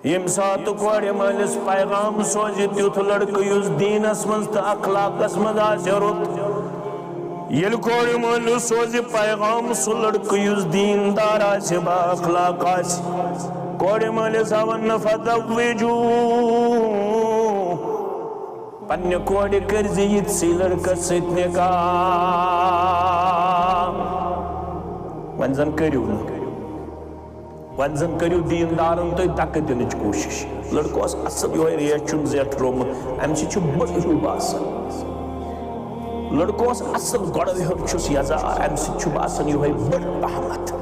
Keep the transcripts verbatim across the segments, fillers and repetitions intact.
ییٚمہِ ساتہٕ کورِ مٲلِس پیغام سوزِ تیُتھ لڑکہٕ یُس دیٖنس منٛز تہٕ اخلاقس منٛز آسہِ رُت، ییٚلہِ کورِ مٲلِس سوزِ پیغام سُہ لڑکہٕ یُس دیٖندار آسہِ، با اخلاق آسہِ، کورِ مٲلِس آو وننہٕ، فَزَوِّجُوهُ، پننہِ کورِ کٔرزِ یِتھسٕے لڑکس سۭتۍ نکاح۔ وۄنۍ زن کٔرِو نہٕ، وۄنۍ زن کٔرِو دیٖندارن تُہۍ دکہٕ دِنٕچ کوٗشش۔ لڑکہٕ اوس اصل، یِہوٚے ریش چھُم زیٹھ رومُت، امہِ سۭتۍ چھُ بٔڑ ہیوٗ باسان۔ لڑکہٕ اوس اصل، گۄڈٕ ہیوٚت چھُس یزار، امہِ سۭتۍ چھُ باسان یِہوٚے بٔڑ پہمتھ۔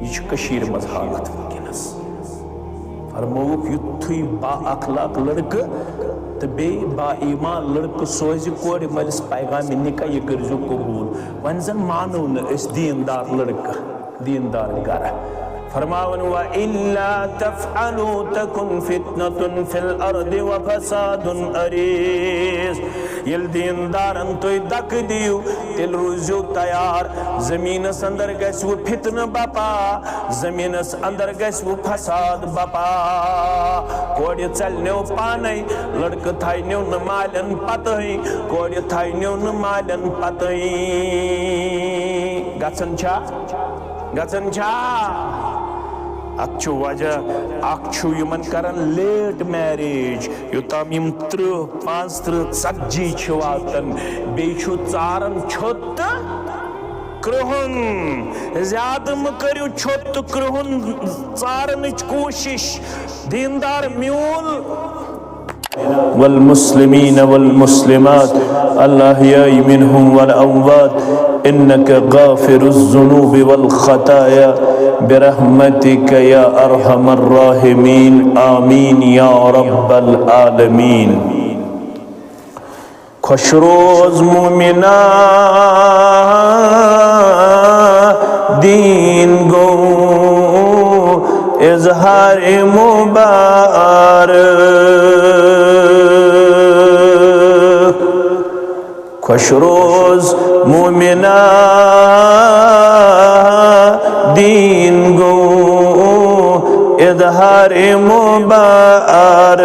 یہِ چھِ کٔشیٖرِ منٛز حالت وٕنکیٚنَس۔ فرمووُکھ، یُتھُے با اخلاق لڑکہٕ تہٕ بیٚیہِ با ایمان لڑکہٕ سوزِ کورِ مٲلِس پیغامِ نکاح، یہِ کٔرۍزیو قبوٗل۔ وۄنۍ زَن مانو نہٕ أسۍ دیٖندار لڑکہٕ، دیٖندار گرٕ۔ فرماوان، وَإِلَّا تَفْعَلُوا تَكُنْ فِتْنَةٌ فِي الْأَرْضِ وَفَسَادٌ عَرِيضٌ۔ ییٚلہِ دیٖندارن تُہۍ دکہٕ دِیِو، تیٚلہِ روٗزِو تیار۔ زٔمیٖنس اندر گژھِ وۄنۍ فتنہٕ بپا، زٔمیٖنس اندر گژھِ وۄنۍ فساد بپا۔ کورِ ژلنیو پانے، لڑکہٕ تھاینیو نہٕ مالٮ۪ن پتہٕے، کورِ تھاینیو نہٕ مالٮ۪ن پتٕے۔ گژھان چھا؟ گژھان چھا؟ اتھ چھُ وجہ، اکھ چھُ یِمن کران late marriage، یوٚتام یِم ترٕٛہ، پانٛژھ ترٕٛہ، ژتجی چھِ واتان، بیٚیہِ چھُ ژاران چھوٚت تہٕ کرٛہُن۔ زیادٕ مہٕ کٔرِو چھوٚت تہٕ کرٛہُن ژارنٕچ کوٗشِش۔ دیٖندار میوٗل۔ والمسلمين والمسلمات الأحياء منهم والأموات إنك غافر الذنوب والخطايا برحمتك يا أرحم الراحمين، آمين يا رب العالمين۔ خۄش روز مومِنا، دیٖن گوٚو اظہار مُبارک۔ خۄش روز مومِنا، دیٖن گوٚو اظہار مُبارک۔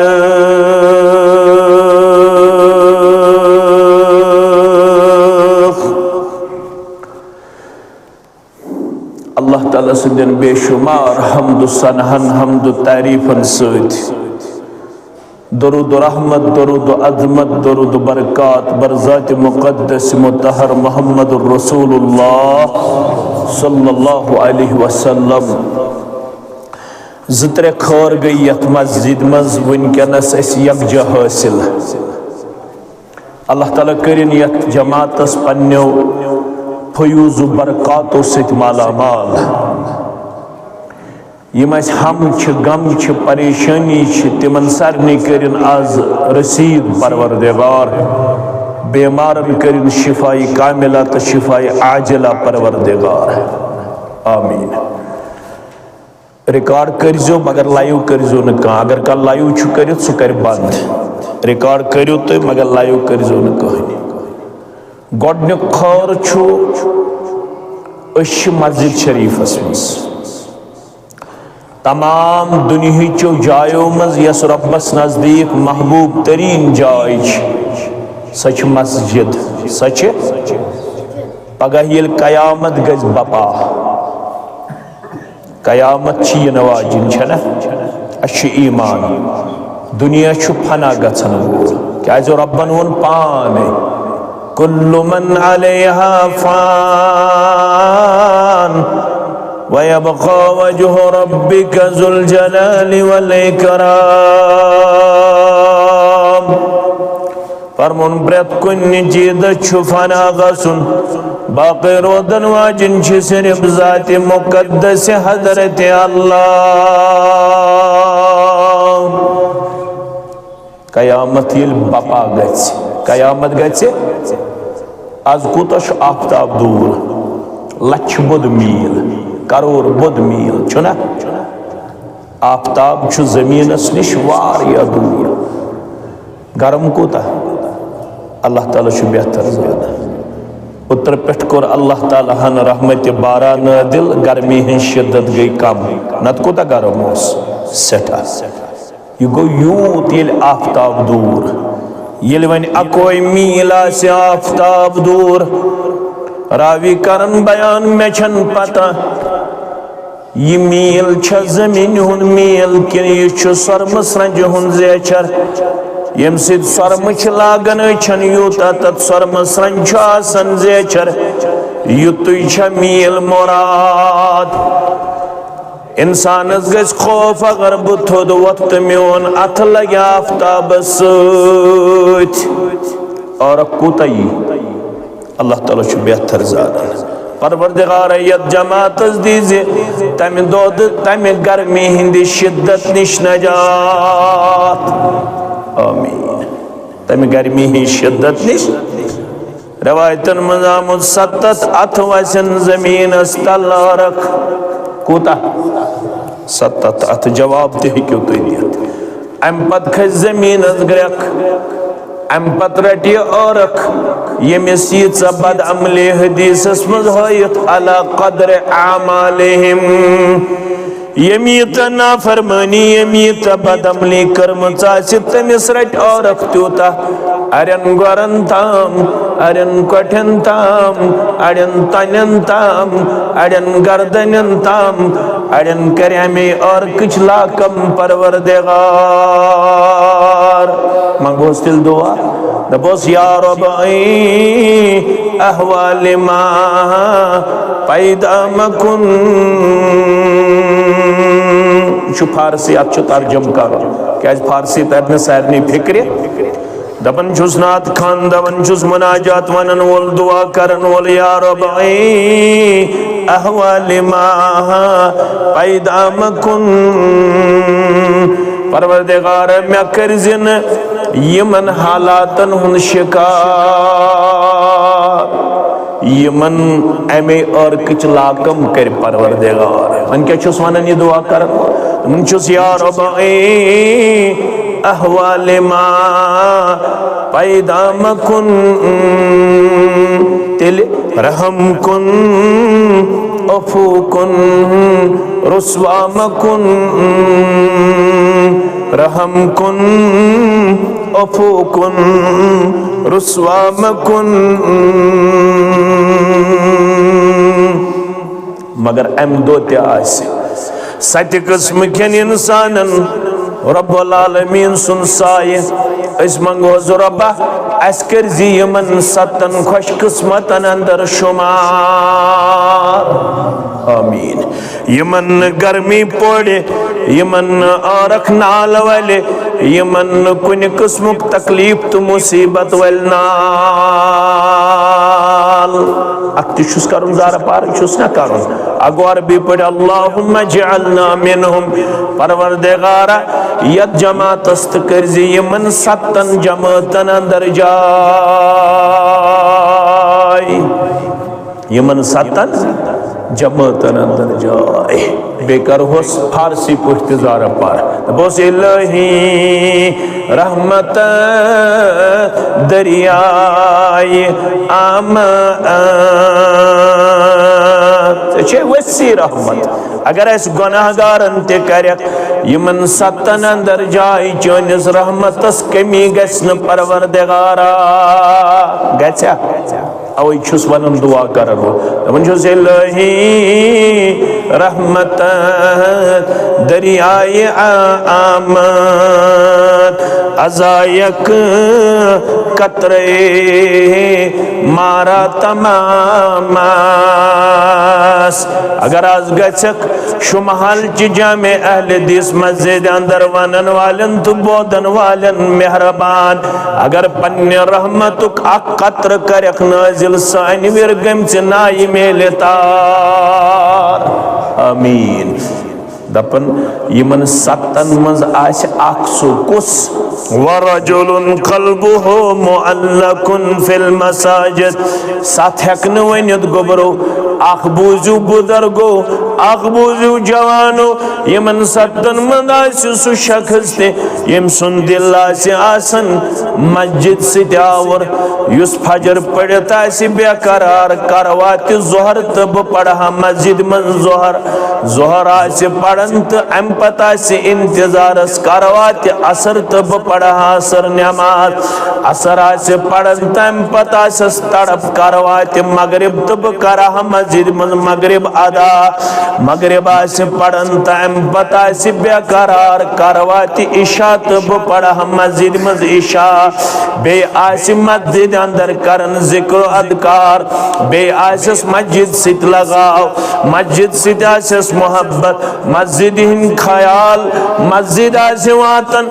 اللہ تعالیٰ سٕنٛدٮ۪ن بے شمار حمد و ثناہن، حمد و تعریفن سۭتۍ درود و رحمت، درود و عظمت، درود و برکات بر ذات مقدس مطہر محمد رسول اللہ صلی اللہ علیہ وسلم۔ زٕ ترٛےٚ خٲر گٔے یتھ مسجد منٛز وٕنکیٚنس اَسہِ یکجا حٲصِل۔ اللہ تعالیٰ کٔرِن یتھ جماعتس پننیو فیوض و برکاتو سۭتۍ مالا مال۔ یِم اَسہِ ہم چھِ، غم چھِ، پریشٲنی چھِ، تِمن سارنٕے کٔرِن از رسید پروردگار۔ بیمارن کٔرِن شفای کاملہ تہٕ شفای عاجلہ پروردگار۔ آمین۔ ریکارڈ کٔرزیو، مگر لایو کٔرزیو نہٕ کانٛہہ۔ اگر کانٛہہ لایو چھُ کٔرِتھ، سُہ کَرِ بنٛد۔ ریکارڈ کٔرِو تُہۍ، مگر لایو کٔرزیو نہٕ کٕہٕنۍ۔ گۄڈٕنیُک خٲر چھُ، أسۍ چھِ مسجد شریٖفَس منٛز۔ تمام دُنیہٕچو جایو منٛز یۄس رۄبَس نزدیٖک محبوب تریٖن جاے چھِ، سۄ چھِ مسجد۔ سۄ چھِ، پگاہ ییٚلہِ قیامت گژھِ بپا، قیامت چھِ یِنہٕ واجِنۍ، چھَنہ؟ اَسہِ چھُ ایمان۔ دُنیا چھُ فنا گژھن وول۔ کیٛازِ رۄبن ووٚن پانے، "کُلُّ مَنْ عَلَيْهَا فَانٍ وَيَبْقَى وَجْهُ رَبِّكَ ذُو الْجَلَالِ وَالْإِكْرَامِ۔" فرمون، پرٛٮ۪تھ کُنہِ چیٖزس چھُ فنا گژھُن، باقٕے روزن واجِنۍ چھِ صرف ذاتِ مُقدس حضرت اللہ۔ قیامت ییٚلہِ بپا گژھِ، قیامت گژھِ، از کوٗتاہ چھُ آفتاب دوٗر؟ لچھِ بوٚد میٖل، کرور بوٚد میٖل، چھُنہ؟ آفتاب چھُ زٔمیٖنس نِش واریاہ دوٗر۔ گرم کوٗتاہ؟ اللہ تعالیٰ چھُ بہتر زانان۔ اوترٕ پٮ۪ٹھ کوٚر اللہ تعالیٰ ہن رحمتِ باران نٲدِل، گرمی ہٕنٛز شدت گٔے کم، نتہٕ کوٗتاہ گرم اوس۔ سٮ۪ٹھاہ۔ یہِ گوٚو یوٗت ییٚلہِ آفتاب دوٗر، ییٚلہِ وۄنۍ اَکوے میٖل آسہِ آفتاب دوٗر۔ راوی کرن بیان، مےٚ چھَنہٕ پتہ، یہِ میٖل چھا زٔمیٖنہِ ہُنٛد میٖل کِنہٕ یہِ چھُ سۄرمہٕ سرٛنٛجہِ ہُنٛد زیچھر؟ ییٚمہِ سۭتۍ سۄرمہٕ چھِ لاگان أچھن، یوٗتاہ تَتھ سۄرمہٕ سرٛنٛجہِ چھُ آسان زیچھر، یُتُے چھا میٖل مُراد؟ اِنسانَس گژھِ خوف، اگر بہٕ تھوٚد وۄتھٕ تہٕ میون اَتھٕ لَگہِ آفتابَس سۭتۍ، عٲرَق کوٗتاہ یی؟ اللہ تعالیٰ چھُ بہتر زانان۔ پروردگارا، یَتھ جماعتَس دیٖزِ تَمہِ دۄدٕ، تَمہِ گرمی ہِنٛدِ شِدت نِش نجات۔ آمیٖن۔ تَمہِ گرمی ہِنٛدِ شِدت نِش۔ رٮ۪وایتَن منٛز آمُت، سَتَتھ اَتھٕ وَسن زٔمیٖنَس تَل، عٲرَق۔ کوٗتاہ؟ سَتَتھ اَتھٕ۔ جواب تہِ ہیٚکِو تُہۍ دِتھ۔ اَمہِ پتہٕ کھسہِ زٔمیٖنَس گرٛٮ۪کھ۔ اَمہِ پتہٕ رَٹہِ یہِ عٲرَق، ییٚمِس ییٖژاہ بدعملی حدیثس منٛز ہٲیِتھ، علی قدر اعمالہم۔ ییٚمۍ ییٖژاہ نافرمٲنی، ییٚمۍ ییٖژاہ بدعملی کٔرمٕژ آسہِ، تٔمِس رَٹہِ عٲرَق تیوٗتاہ۔ اَڑٮ۪ن گۄرَن تام، اَڑٮ۪ن کۄٹھٮ۪ن تام، اَڑٮ۪ن تَنٮ۪ن تام، اَڑٮ۪ن گردَنٮ۪ن تام، اَڑٮ۪ن کَرِ اَمے عٲرقٕچ لاکم پروردگار۔ منٛگہوس تیٚلہِ دُعا، دَپوس، یا رب، اے احوال ما پیدا مکن۔ یہِ چھُ فارسی، اَتھ چھُ ترجمہٕ کَرُن، کیٛازِ فارسی تَرِ نہٕ سارنٕے فِکرِ۔ دپان چھُس نعت خوان، دپان چھُس مناجات ونن وول، دعا کرن وول، یا رب، اے احوال ما پیدا مکن۔ پروردگار، مےٚ کٔرزِ نہٕ یِمن حالاتن ہُنٛد شکار، یِمن امے عٲرقٕچ لاکم کرِ پروردگار۔ وۄنۍ کیٛاہ چھُس ونان یہِ دعا کران؟ دپان چھُس، یا رب، اے احوال ما پیدا مکن، تیٚلہِ رحم کن، عفو کن، رسوا مکن، رحم کن، عفو کن، رسوا مکن۔ مگر امہِ دۄہ تہِ آسہِ ستہِ قٕسمہٕ کٮ۪ن انسانن رب العالمین سُنٛد سایہِ۔ أسۍ منٛگہوس، رۄبا، اسہِ کٔرزِ یِمن ستن خۄش قٕسمتن اندر شمار۔ آمیٖن۔ یِمن نہٕ گرمی پورِ، یِمن نہٕ عٲرق نال ولہِ، یِمن نہٕ کُنہِ قٕسمُک تکلیف تہٕ مصیبت ولہِ نال۔ اتھ تہِ چھُس کرُن زارٕ پار، چھُس نہ کرُن؟ اگوار بیٚیہِ پٲٹھۍ، اللہم اجعلنا منہم، پروردگارا، یتھ جماعتس تہٕ کٔرزِ یِمن ستن جماعتن اندر جاے۔ یِمن ستن جمٲژن اندر جاے۔ بیٚیہِ کرہوس فارسی پٲٹھۍ تہِ زارٕ پار۔ دپوس، الہی رحمت دریائے آمد، ژےٚ چھے وسیع رحمت۔ اگر اسہِ گۄناہ گارن تہِ کرکھ، یِمن ستن اندر جاے، چٲنِس رحمتس کمی گژھِ نہٕ پروردگارا۔ گژھیا؟ اوے چھُس ونان دعا کرو، دپان چھُس، الہی رحمت دریائے آمد، ازایک قطرے مارا تمامس۔ اگر از گژھکھ شمحال چہِ جامع اہل حدیث مسجد اندر ونن والن تہٕ بوزن والن مہربان، اگر پننہِ رحمتُک اکھ قطرٕ کرکھ نازل، سانہِ وِرِ گٔمژِ نایہِ میلہِ تار۔ آمیٖن۔ دپن، یِمن ستن منٛز آسہِ اکھ سُہ، کُس؟ ورجل قلبه معلق في المساجد۔ ستھ ہیٚکہٕ نہٕ ؤنِتھ گوٚبرو، اکھ بوٗزِو بُزرگو، اکھ بوٗزِو جوانو، یِمن ستن منٛز آسہِ سُہ شخص تہِ، ییٚمۍ سُنٛد دِل آسہِ آسان مسجد سۭتۍ آوُر، یُس فجر پٔرِتھ آسہِ بے قرار، کر واتہِ ظہر تہٕ بہٕ پرٕ ہا مسجد منٛز ظہر۔ ظہر آسہِ پران تہٕ امہِ پتہٕ آسہِ انتظارس، کر واتہِ عصر تہٕ بہٕ پرٕ ہا عصر نماز۔ عصر آسہِ پران تہٕ امہِ پتہٕ آسٮ۪س تڑپ، کر واتہِ مغرب تہٕ بہٕ کرٕ ہا مسجد منٛز مغرب ادا۔ مغرب آسہِ پران تہٕ امہِ پتہٕ آسہِ بے قرار، کر واتہِ عشاء تہٕ بہٕ پرٕ ہا مسجد منٛز عشاء۔ بیٚیہِ آسہِ مسجد اندر کران ذکر و اذکار، بیٚیہِ آسٮ۪س مسجد سۭتۍ لگاو، مسجد سۭتۍ آسٮ۪س محبت، مسجد ہٕنٛدۍ خیال، مسجد آسہِ واتان،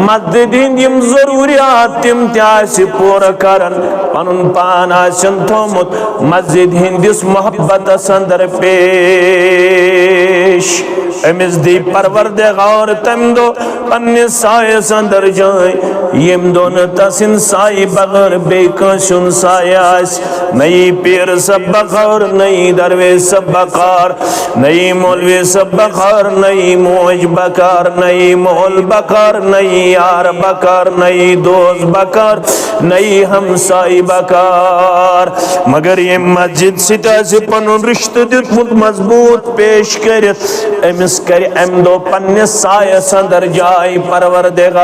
مسجد ہٕنٛدۍ یِم ضروٗریات تِم تہِ آسہِ پوٗرٕ کران، پنُن پان آسن تھومُت مسجد ہٕنٛدِس محبتس اندر پیش۔ أمِس دی پروردگار تمہِ دۄہ پننِس سایس اندر جاے، ییٚمہِ دۄہ نہٕ تس ہٕنٛدِ سایہِ بغٲر بیٚیہِ کٲنٛسہِ ہُنٛد سایہِ آسہِ۔ نہ یی پیٖر صٲب بکار، نہ یی درویش صٲب بکار، نہ یی مولوی صٲب بکار، نہ یی موج بکار، نہ یی مول بکار، نہ یی یار بکار، نہ یی دوست بکار، نہ یی ہمسایہِ بکار۔ مگر ییٚمہِ مسجد سۭتۍ آسہِ پنُن رشتہٕ دیُتمُت مضبوط پیش کٔرِتھ، أمِس کرِ امہِ دۄہ پننِس سایس اندر جاے پروردگار۔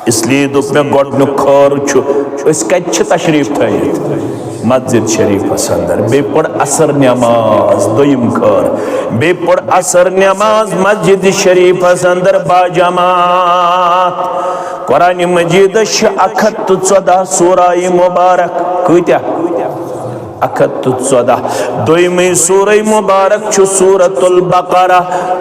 اس لیے دوٚپ مےٚ، گۄڈٕنیُک خٲر چھُ، أسۍ کتہِ چھِ تشریف تھٲیِتھ؟ مسجد شریفس اندر۔ بیٚیہِ پٔر عصر نماز، دوٚیِم خٲر۔ بیٚیہِ پٔر عصر نماز مسجد شریفس اندر باجماعت۔ قرآن مجیدس چھِ اکھ ہتھ تہٕ ژۄدہ سورہ مبارک۔ کۭتیاہ؟ اکھ ہتھ تہٕ ژۄدہ۔ دوٚیمٕے سورہ مبارک چھُ سورۃ البقرہ۔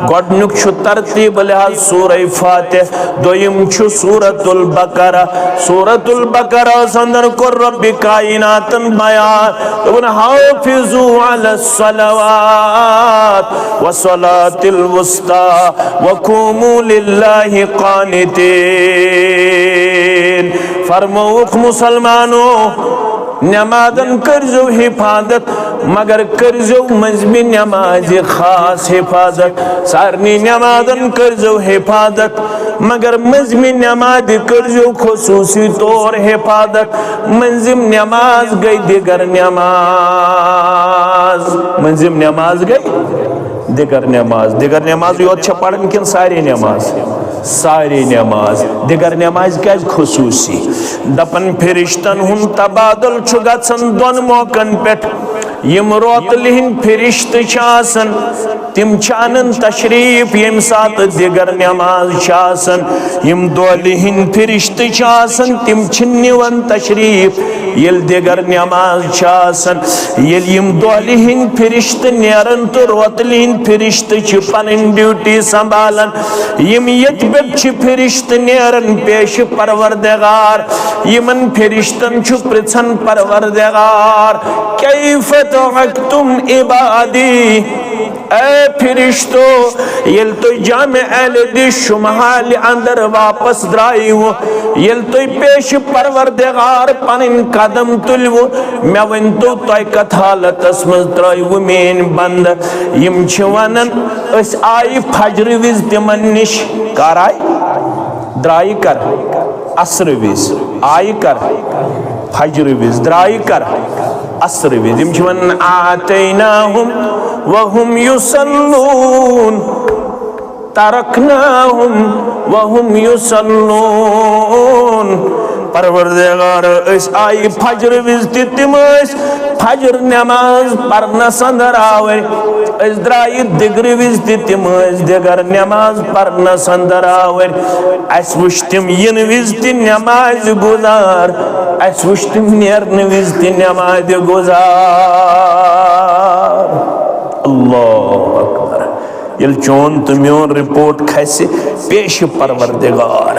گۄڈٕنیُک چھُ ترتیب لحاظ سورہ فاتح، دوٚیِم چھُ سورۃ البقرہ۔ سورۃ البقرہس اندر کوٚر رب کائناتن بیان، دوٚپُن، حافظوا علی الصلوات والصلاۃ الوسطی وقوموا للہ قانتین۔ فرمووُکھ، مسلمانو، نمازن کٔرزیو حفاظت، مگر کٔرزیو مٔنزمہِ نمازِ خاص حفاظت۔ سارنٕے نمازن کٔرزیو حفاظت، مگر مٔنزمہِ نمازِ کٔرزیو خصوصی طور حفاظت۔ مٔنزِم نماز گٔے دِگر نماز۔ مٔنزِم نماز گٔے دِگر نماز۔ دِگر نماز یوت چھا پرٕنۍ کِنہٕ سارے نماز؟ سارے نماز۔ دِگر نماز کیازِ خصوصی؟ دپان، فرشتن ہُنٛد تبادل چھُ گژھان دۄن موقعن پٮ۪ٹھ۔ یِم روتلہِ ہٕنٛدۍ فرشتہٕ چھِ آسان، تِم چھِ انان تشریف ییٚمہِ ساتہٕ دِگر نماز چھِ آسان۔ یِم دۄہلہِ ہٕنٛدۍ فرشتہٕ چھِ آسان، تِم چھِ نِوان تشریف ییٚلہِ دِگر نماز چھِ آسان۔ ییٚلہِ یِم دۄہلہِ ہٕنٛدۍ فرشتہٕ نیران تہٕ روتلہِ ہٕنٛدۍ فرشتہٕ چھِ پنٕنۍ ڈیوٹی سنبھالان۔ یِم ییٚتہِ پٮ۪ٹھ چھِ فرشتہٕ نیران پیش پروردگار، یِمن فرشتن چھُ پرژھان پروردگار، کیف ترکتم عبادی؟ اے فرشتو، ییٚلہِ تُہۍ جامع اہل حدیث شمحالہِ اندر واپس درٛایوٕ، ییٚلہِ تُہۍ پیش پروردگار پنٕنۍ قدم تُلوٕ، مےٚ ؤنۍتو، تۄہہِ کتھ حالتس منٛز ترٛٲیوٕ میٲنۍ بندٕ؟ یِم چھِ ونان، أسۍ آیہِ فجرٕ وِزِ تِمن نِش۔ کر آیہِ؟ درٛایہِ کر؟ عصرٕ وِزِ۔ آیہِ کر؟ فجرٕ وِزِ۔ درٛایہِ کر؟ عصرٕ وِزِ۔ یِم چھِ ونان، آتیناہم وہم یصلون، ترکناہم وہم یصلون۔ پروردگار، أسۍ آیہِ فجرٕ وِزِ تہِ تِم ٲسۍ فجر نماز پرنس اندر آوٕرۍ، أسۍ درٛایہِ دِگرٕ وِزِ تہِ تِم ٲسۍ دِگر نماز پرنس اندر آوٕرۍ۔ اسہِ وٕچھ تِم یِنہٕ وِزِ تہِ نمازِ گُزار، اسہِ وٕچھ تِم نیرنہٕ وِزِ تہِ نمازِ گُزار۔ اللہ اکبر۔ ییٚلہِ چون تہٕ میون رپورٹ کھسہِ پیش پروردگار،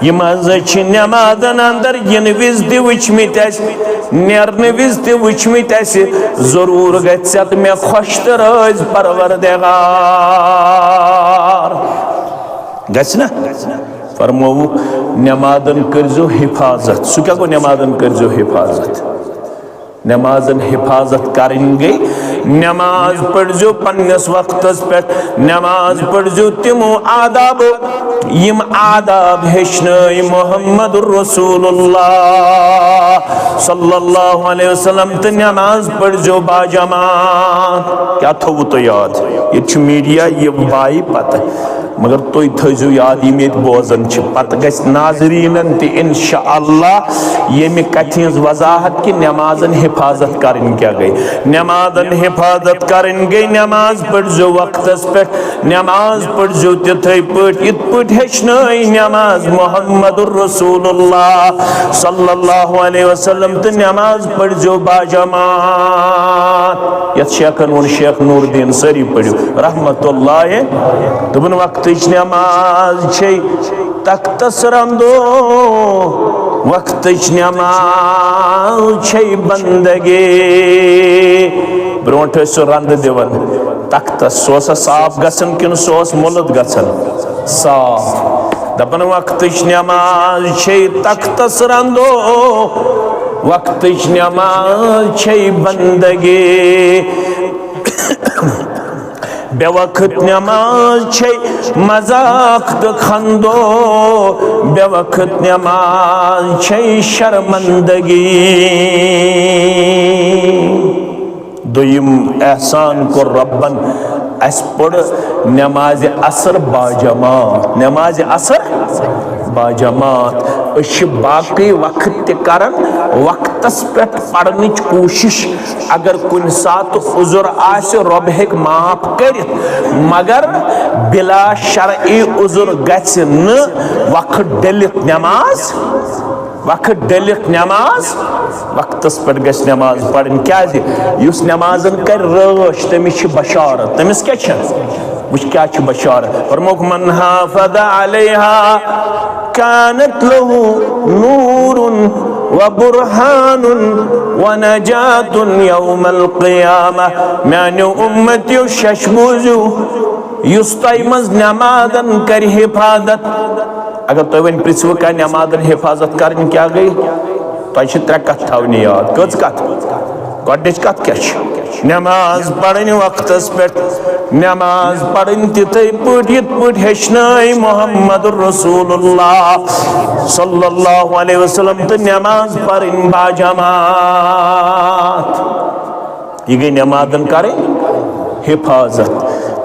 یِم ہسا چھِ نمازن اندر یِنہٕ وِزِ تہِ وٕچھمٕتۍ اسہِ، نیرنہٕ وِزِ تہِ وٕچھمٕتۍ اسہِ، ضروٗر گژھِ ژےٚ تہٕ مےٚ خۄش تہٕ رٲضۍ پروردگار۔ گژھِ نا؟ فرمووُکھ، نمازن کٔرزیو حفاظت۔ سُہ کیٛاہ گوٚو، نمازن کٔرزیو حفاظت؟ نمازن حفاظت کرٕنۍ گٔے نماز پٔرزیو پننِس وقتس پٮ۪ٹھ، نماز پٔرزیو تِمو آدابو، یِم آداب ہیٚچھنٲے محمد رسول اللہ صلی اللہ علیہ وسلم، تہٕ نماز پٔرزیو باجماعت۔ کیٛاہ تھوٚوُ تۄہہِ یاد؟ ییٚتہِ چھُ میٖڈیا، یہِ وایہِ پتہٕ۔ مگر تُہۍ تھٲیزیو یاد، یِم ییٚتہِ بوزان چھِ، پتہٕ گژھِ ناظریٖنن تہِ انشاءاللہ ییٚمہِ کتھِ ہٕنٛز وضاحت کہِ نمازن حفاظت کرٕنۍ کیٛاہ گٔے۔ نمازن حفاظت کرٕنۍ گٔے، نماز پٔرزیو وقتس پٮ۪ٹھ، نماز پٔرزیو تِتھے پٲٹھۍ یِتھ پٲٹھۍ ہیٚچھنٲے نماز محمد رسول اللہ صلی اللہ علیہ وسلم، تہٕ نماز پٔرزیو باجماعت۔ یتھ شیخن ووٚن، شیخ نور الدین، سٲری پٔرِو رحمت اللہ۔ دوٚپُن، وقتٕچ نماز چھے تختس رندو، وقتٕچ نماز چھے بندگی۔ برونٹھ ٲسۍ سُہ رندٕ دِوان تختس، سُہ اوسا صاف گژھان کِنہٕ سُہ اوس مُلُت گژھان؟ صاف۔ دپان، وقتٕچ نماز چھے تختس رندو، وقتٕچ نماز چھے بندگی۔ بے وقت نماز چھے مذاق تہٕ خندو، بے وقت نماز چھے شرمندگی۔ دوٚیِم احسان کوٚر رۄبن، اسہِ پوٚر نمازِ عصر باجماعت، نمازِ عصر باجماعت۔ أسۍ چھِ باقٕے وقت تہِ کران وقتس پٮ۪ٹھ پرنٕچ کوٗشش۔ اگر کُنہِ ساتہٕ عذر آسہِ، رۄب ہیٚکہِ معاف کٔرِتھ، مگر بلا شرعی عذر گژھِ نہٕ وقت ڈٔلِتھ نماز، وقت ڈٔلِتھ نماز، وقتس پٮ۪ٹھ گژھِ نماز پرٕنۍ۔ کیازِ؟ یُس نمازن کرِ رٲچھ، تٔمِس چھِ بشارت۔ تٔمِس کیٛاہ چھِ؟ وٕچھ کیٛاہ چھِ بشارت۔ فرمووُکھ، من حافظ علیہا کانت لہ نور و برہان و نجات یوم القیامہ۔ میانیو امتیو، شش بوٗزِو، یُس تۄہہِ منٛز نمازن کرِ حفاظت، اگر تُہۍ وۄنۍ پرژھِو، کانٛہہ نمازن حفاظت کرٕنۍ کیٛاہ گٔے؟ تۄہہِ چھِ ترٛےٚ کتھٕ تھاونہِ یاد۔ کٔژ کتھٕ؟ گۄڈٕنِچ کتھ کیٛاہ چھِ؟ نماز پرٕنۍ وقتس پٮ۪ٹھ، نماز پرٕنۍ تِتھے پٲٹھۍ یِتھ پٲٹھۍ ہیٚچھنٲے محمد رسول اللہ صلی اللہ علیہ وسلم، تہٕ نماز پرٕنۍ باجماعت۔ یہِ گٔے نمازن کرٕنۍ حفاظت۔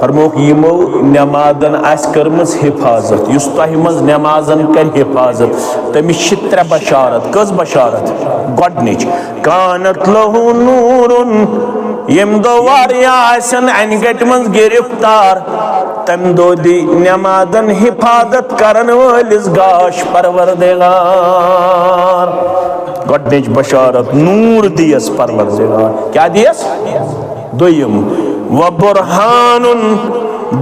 فرمووُکھ، یِمو نمازن آسہِ کٔرمٕژ حفاظت، یُس تۄہہِ منٛز نمازن کرِ حفاظت، تٔمِس چھِ ترٛےٚ بشارت۔ کٔژ بشارت؟ گۄڈٕنِچ، کانت لہ نورن، ییٚمہِ دۄہ واریاہ آسن انہِ گٹہِ منٛز گرفتار، تمہِ دۄہ دی نمازن حفاظت کرن وٲلِس گاش پروردگار۔ گۄڈٕنِچ بشارت، نور دیس پروردگار۔ کیٛاہ دیس؟ دوٚیِم، و برہانن،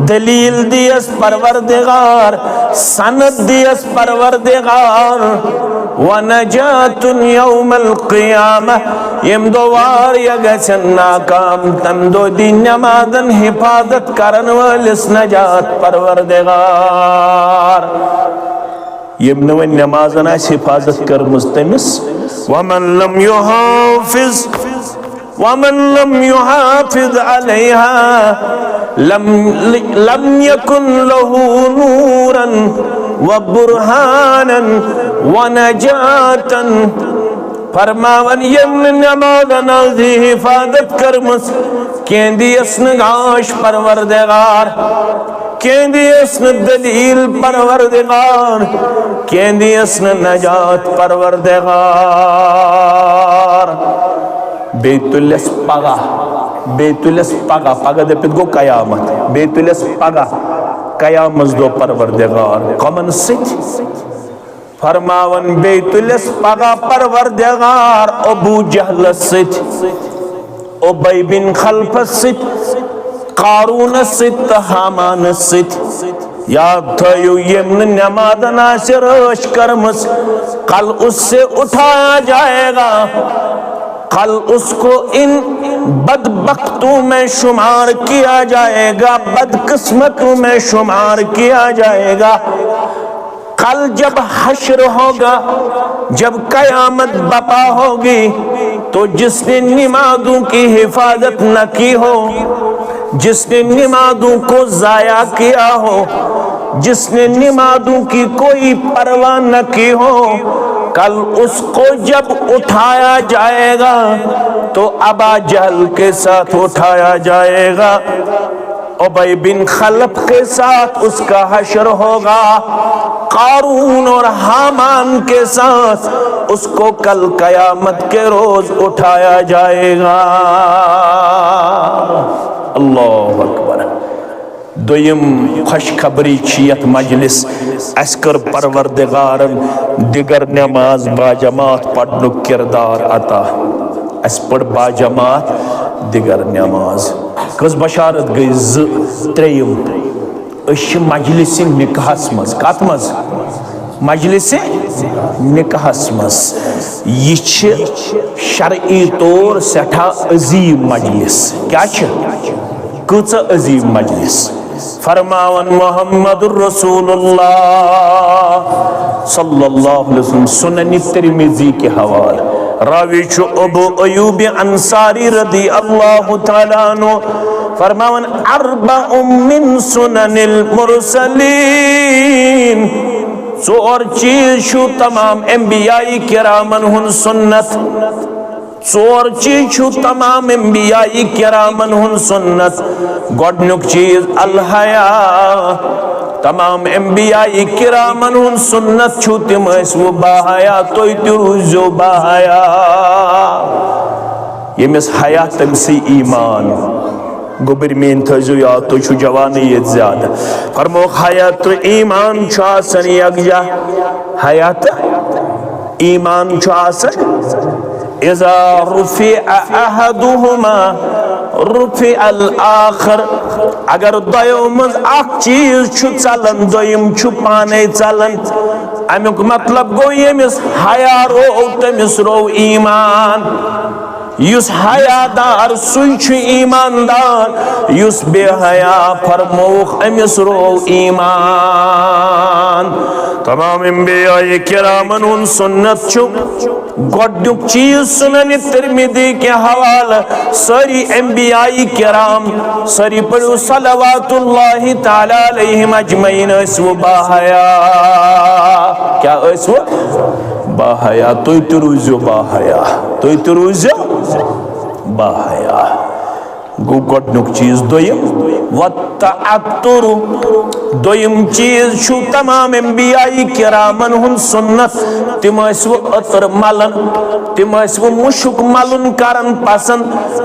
دلیل دیس پروردگار، سند دیس پروردگار، و نجات یوم القیامہ، ییٚمہِ دۄہ واریاہ گژھن ناکام، تمہِ دۄہ دی نمازن حفاظت کرن وٲلِس نجات پروردگار۔ ییٚمۍ نہٕ وۄنۍ نمازن آسہِ حفاظت کٔرمٕژ تٔمِس، ومن لم یحافظ، ومن لم یحافظ علیہا لم، لم یکن لہ نورا و برہانا و نجاتا۔ فرماوان، ییٚمۍ نہٕ نمازن ہٕنٛز حفاظت کٔرمٕژ، کینٛہہ دیس نہٕ گاش پروردگار، کینٛہہ دیس نہٕ دلیل پروردگار، کینٛہہ دیس نہٕ نجات پروردگار۔ بیٚیہِ تُلٮ۪س پگاہ، بیٚیہِ تُلٮ۪س پگاہ، پگاہ دٔپِتھ گوٚو قیامت، بیٚیہِ تُلٮ۪س پگاہ قیامت دۄہ پروردگار۔ کمن سۭتۍ؟ فرماوان، بیٚیہِ تُلِس پگاہ پروردگار ابو جہلس سۭتۍ، ابی بن خلفس سۭتۍ، قارونس سۭتۍ تہٕ ہامانس سۭتۍ۔ یاد تھٲیِو، ییٚمۍ نہٕ نمازن آسہِ رٲچھ کٔرمٕژ، کل اس سے اٹھایا جائے گا، کل اس کو ان بدبختوں میں شمار کیا جائے گا، بدقسمتوں میں شمار کیا جائے گا۔ کل جب حشر ہوگا، جب قیامت بپا ہوگی، تو جس نے نمازوں کی حفاظت نہ کی ہو، جس نے نمازوں کو ضائع کیا ہو، جس نے نمازوں کی کوئی پرواہ نہ کی ہو، کل اس کو جب اٹھایا جائے گا تو ابا جہل کے ساتھ اٹھایا جائے گا، ابی بن خلف کے ساتھ اس کا حشر ہوگا، قارون اور ہامان کے ساتھ اس کو کل قیامت کے روز اٹھایا جائے گا۔ اللہ اکبر۔ دویم خوشخبری چھ یتھ مجلس، اسہِ کٔر پروردگارن دِگر نماز باجماعت پرنُک کردار عطا۔ اسہِ پٔر باجماعت دِگر نماز۔ کٔژ بشارت گٔے؟ زٕ۔ ترٛیٚیِم، أسۍ چھِ مجلس نکاحس منٛز۔ کتھ منٛز؟ مجلس نکاحس منٛز۔ یہِ چھِ شرعی طور سٮ۪ٹھاہ عظیٖم مجلس۔ کیٛاہ چھِ؟ کۭژاہ عظیٖم مجلس۔ فرماوان محمد رسول اللہ صلی اللہ علیہ وسلم، سنن ترمذی کے حوالہ۔ راوی چھُ ابو ایوب انصاری رضی اللہ تعالیٰ عنہ۔ فرماوان، اربع من سنن المرسلین، ژور چیز چھُ تمام انبیاء کرامن ہُنٛد سنت۔ ژور چیز چھُ تمام انبیاء کرامن ہُنٛد سنت۔ گۄڈنیُک چیز الحیا۔ تمام انبیاء کرامن ہُنٛد سنت چھُ، تِم ٲسۍ وٕ باحیا، تُہۍ تہِ روٗزِو باحیا۔ ییٚمِس حیا، تٔمۍ سٕے ایمان۔ گوٚبٕرۍ میٲنۍ تھٲیزیو یاد، تُہۍ چھِو جوانٕے ییٚتہِ زیادٕ۔ فرمووُکھ، حیا تہٕ ایمان چھُ آسان یکجا۔ حیا تہٕ ایمان چھُ آسان۔ اذا رفع احدهما رفع الاخر۔ اگر دۄیو منٛز اکھ چیز چھُ ژلان، دوٚیِم چھُ پانے ژلان۔ امیُک مطلب گوٚو، ییٚمِس حیا روو، تٔمِس روو ایمان۔ یُس حیا دار، سُے چھُ ایماندار، یُس بے حیا، فرمووُکھ، أمِس روو ایمان۔ تمام انبیاء کرامن ہُنٛد سنت چھُ، گۄڈنیُک چیز سنن ترمذی کے حوالہ، سٲری انبیاء کرام، سٲری پٔرِو صلوات اللہ تعالیٰ علیہم اجمعین، ٲسۍ وٕ باحیا۔ کیٛاہ ٲسۍ وٕ؟ باحیا۔ تُہۍ تہِ روٗزِو باحیا، تُہۍ تہِ روٗزِو باحیا۔ گوٚو گۄڈنیُک چیز۔ دوٚیِم، والتعطر۔ دوٚیِم چیز چھُ تمام انبیاء کرامن ہُنٛد سنت۔ تِم ٲسۍ وٕ عطر ملان، تِم ٲسۍ وٕ مُشُک ملُن کران پسند،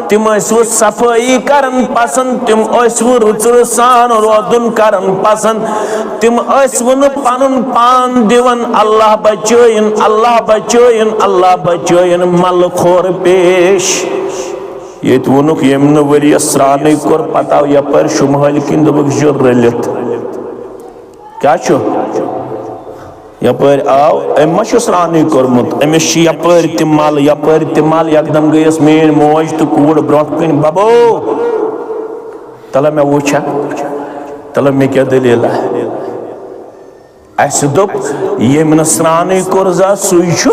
تِم ٲسۍ وٕ صفٲیی کران پسند، تِم ٲسۍ وٕ رٕژٕ رٕژ سان روزُن کران پسند، تِم ٲسۍ وٕ نہٕ پنُن پان دِوان، اللہ بچٲیِن، اللہ بچٲیِن، اللہ بچٲیِن، ملہٕ خور پیش۔ ییٚتہِ ووٚنُکھ، ییٚمۍ نہٕ ؤریَس سرٛانٕے کوٚر، پَتہٕ آو یَپٲرۍ شُمہٲلۍ کِنۍ، دوٚپُکھ، یہِ چھُ رٔلِتھ۔ کیٛاہ چھُ؟ یَپٲرۍ آو، أمۍ ما چھُ سرٛانٕے کوٚرمُت؟ أمِس چھِ یَپٲرۍ تہِ مَل، یَپٲرۍ تہِ مَل۔ یَکدَم گٔیَس میٛٲنۍ موج تہٕ کوٗر برٛونٛہہ کَنہِ، بَبو، تَلہ مےٚ وٕچھا، تَلہ مےٚ کیٛاہ دٔلیٖلہ؟ اَسہِ دوٚپ، ییٚمۍ نہٕ سرٛانٕے کوٚر زانٛہہ، سُے چھُ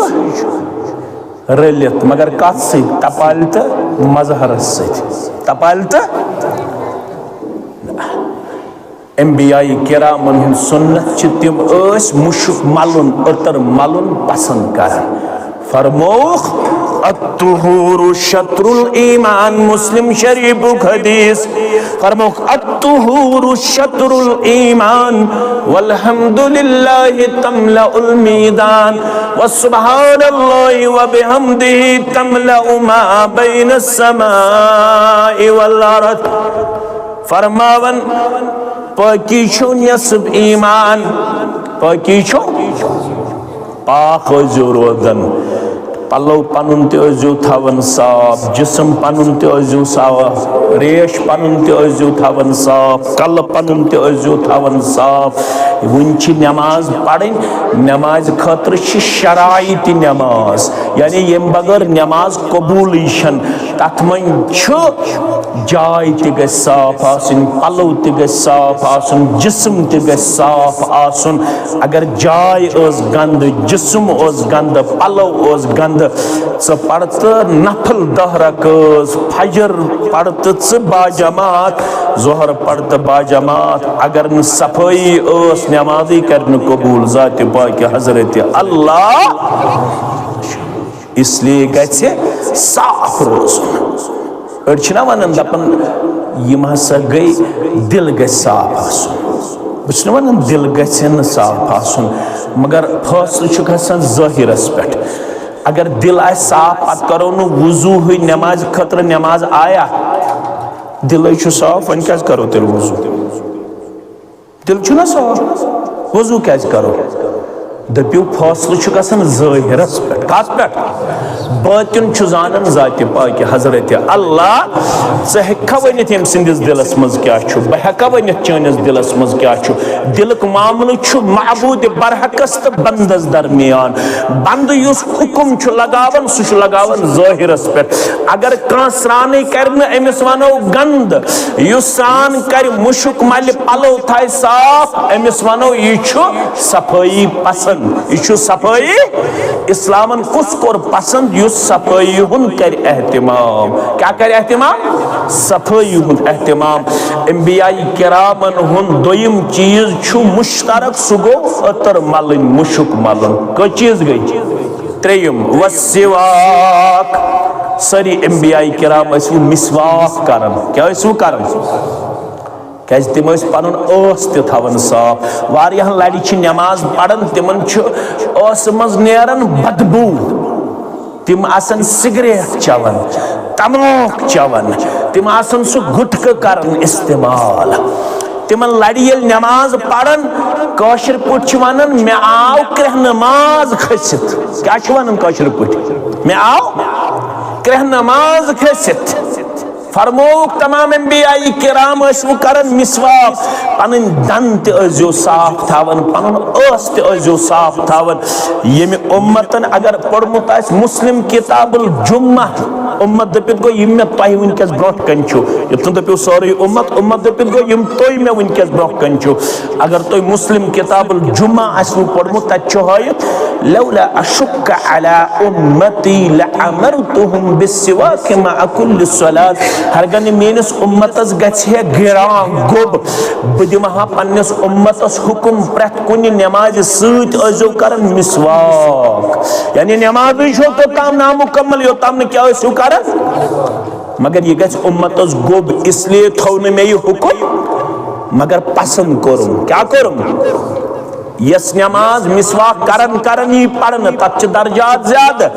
رٔلِتھ، مگر کَتھ سۭتۍ؟ تپالہِ تہٕ مظہرس سۭتۍ۔ تپالہِ تہٕ انبیاء کرامن ہُنٛد سنت چھِ، تِم ٲسۍ مُشُک مَلُن، عطر مَلُن پسند کران۔ فرمووُکھ، الطہور شطر الایمان، مسلم شریفُک حدیث۔ فرمووُکھ، الطہور شطر الایمان، والحمد للہ تملأ المیزان، وسبحان اللہ وبحمدہ تملأ ما بین السماء والارض۔ فرماوان، پاکی چھُ نصف ایمان، پاکی چھُ پاک ٲسۍزیو روزان، پلو پنُن تہِ ٲسۍزیو تھاوان صاف، جسم پنُن تہِ ٲسۍزیو صاف، ریش پنُن تہِ ٲسۍزیو تھاوان صاف، کلہٕ پنُن تہِ ٲسۍزیو تھاوان صاف۔ وُنہِ چھِ نماز پرٕنۍ، نمازِ خٲطرٕ چھِ شرایطِ نماز، یعنی ییٚمہِ بغٲر نماز قبوٗلٕے چھَنہٕ۔ اتھ منٛز چھُ جاے تہِ گژھِ صاف آسٕنۍ، پلو تہِ گژھِ صاف آسُن، جسم تہِ گژھِ صاف آسُن۔ اگر جاے ٲس گندٕ، جسم اوس گندٕ، پلو اوس گندٕ، ژٕ پرتہٕ نفل دہ رکٲژ، فجر پرتہٕ ژٕ باجماعت، ظہر پرتہٕ باجماعت، اگر نہٕ صفٲیی ٲس، نمازٕے کرِ نہٕ قبول ذاتِ پاکہِ حضرت اللہ۔ اس لیے گژھِ صاف روزُن۔ أڑۍ چھِنہ وَنان، دَپان، یِم ہسا گٔے، دِل گژھِ صاف آسُن۔ بہٕ چھُس نہٕ وَنان دِل گژھِ نہٕ صاف آسُن، مگر فٲصلہٕ چھُ گژھان ظٲہِرَس پٮ۪ٹھ۔ اگر دِل آسہِ صاف، پَتہٕ کَرو نہٕ وضوٗہٕے نٮ۪مازِ خٲطرٕ، نٮ۪ماز آیا؟ دِلٕے چھُ صاف، وۄنۍ کیٛازِ کَرو تیٚلہِ وضوٗ؟ دِل چھُنہ صاف، وضوٗ کیٛازِ کرو؟ دٔپِو، فٲصلہٕ چھُ گژھان ظٲہِرَس پٮ۪ٹھ۔ کَتھ پٮ۪ٹھ؟ باطن چھُ زانان ذاتِ پاکہِ حضرت اللہ۔ ژٕ ہیٚککھا ؤنِتھ، ییٚمہِ سٕنٛدِس دِلَس منٛز کیٛاہ چھُ؟ بہٕ ہیٚکا ؤنِتھ، چٲنِس دِلَس منٛز کیٛاہ چھُ؟ دِلُک معاملہٕ چھُ معبوٗدِ برحقَس تہٕ بنٛدَس درمیان۔ بنٛدٕ یُس حُکُم چھُ لگاوان، سُہ چھُ لگاوان ظٲہِرَس پٮ۪ٹھ۔ اگر کانٛہہ سرٛانٕے کرِ نہٕ، أمِس وَنو گنٛد۔ یُس سرٛان کرِ، مُشُک ملہِ، پلو تھایہِ صاف، أمِس ونو، یہِ چھُ صفٲیی پسند، یہِ چھُ صفٲیی۔ اسلامن کُس کوٚر پسند؟ یُس صفٲیی ہُنٛد کرِ اہتمام۔ کیٛاہ کرِ اہتمام؟ صفٲیی ہُنٛد اہتمام۔ انبیاء کرامن ہُنٛد دوٚیِم چیٖز چھُ مشترک، سُہ گوٚو عطر ملٕنۍ، مُشُک ملُن۔ کٔژ چیٖز گٔے؟ ترٛیٚیِم، والسواک۔ سٲری انبیاء کرام ٲسۍ وٕ مسواک کران۔ کیٛاہ ٲسۍ وٕ کران؟ کیٛازِ تِم ٲسۍ پنُن ٲس تہِ تھاوان صاف۔ واریاہن لرِ چھِ نماز پران، تِمن چھُ ٲسہٕ منٛز نیران بدبو۔ تِم آسان سگریٹ چٮ۪وان، تماک چٮ۪وان، تِم آسان سُہ گٹکہٕ کران استعمال۔ تِمن لرِ ییٚلہِ نماز پران، کٲشِر پٲٹھۍ چھِ ونان، "مےٚ آو کرٛہنہٕ ماز کھٔسِتھ۔" کیٛاہ چھِ ونان کٲشِر پٲٹھۍ؟ "مےٚ آو کرٛہنہٕ ماز کھٔسِتھ۔" فرمووُکھ، تمام انبیاء کرام ٲسۍ وٕ کران مسواک۔ پنٕنۍ دن تہِ ٲسۍزیو صاف تھاوان، پنُن ٲس تہِ ٲسۍزیو صاف تھاوان۔ ییٚمہِ اُمتن اگر پوٚرمُت آسہِ مسلم کتاب الجمعہ، اُمت دٔپِتھ گوٚو، یِم مےٚ تۄہہِ وٕنکیٚس برونٛٹھ کنہِ چھِو۔ یوٚت نہٕ دٔپِو سٲرٕے اُمت، اُمت دٔپِتھ گوٚو، یِم تُہۍ مےٚ وٕنکیٚس برونٛہہ کنہِ چھِو۔ اگر تُہۍ مسلم کتاب الجمعہ آسِوٕ پوٚرمُت، تتہِ چھُ ہٲیِتھ، "لولا اشق علی امتی لامرتهم بالسواک مع کل صلاۃ"۔ ہرگاہ نہٕ میٲنِس اُمتس گژھِ ہے گران گوٚب، بہٕ دِمہٕ ہا پننِس اُمتس حکم، پرٛٮ۪تھ کُنہِ نمازِ سۭتۍ ٲسۍزیو کران مسواک۔ یعنی نمازٕے چھو توٚتام نامکمل، یوٚتام نہٕ کیٛاہ ٲسِو کران؟ مگر یہِ گژھِ اُمتس گوٚب، اس لیے تھوو نہٕ مےٚ یہِ حُکم، مگر پسند کوٚرُم۔ کیٛاہ کوٚرُم؟ یۄس نماز مسواک کرن کرن یی پرنہٕ، تتھ چھِ درجات زیادٕ۔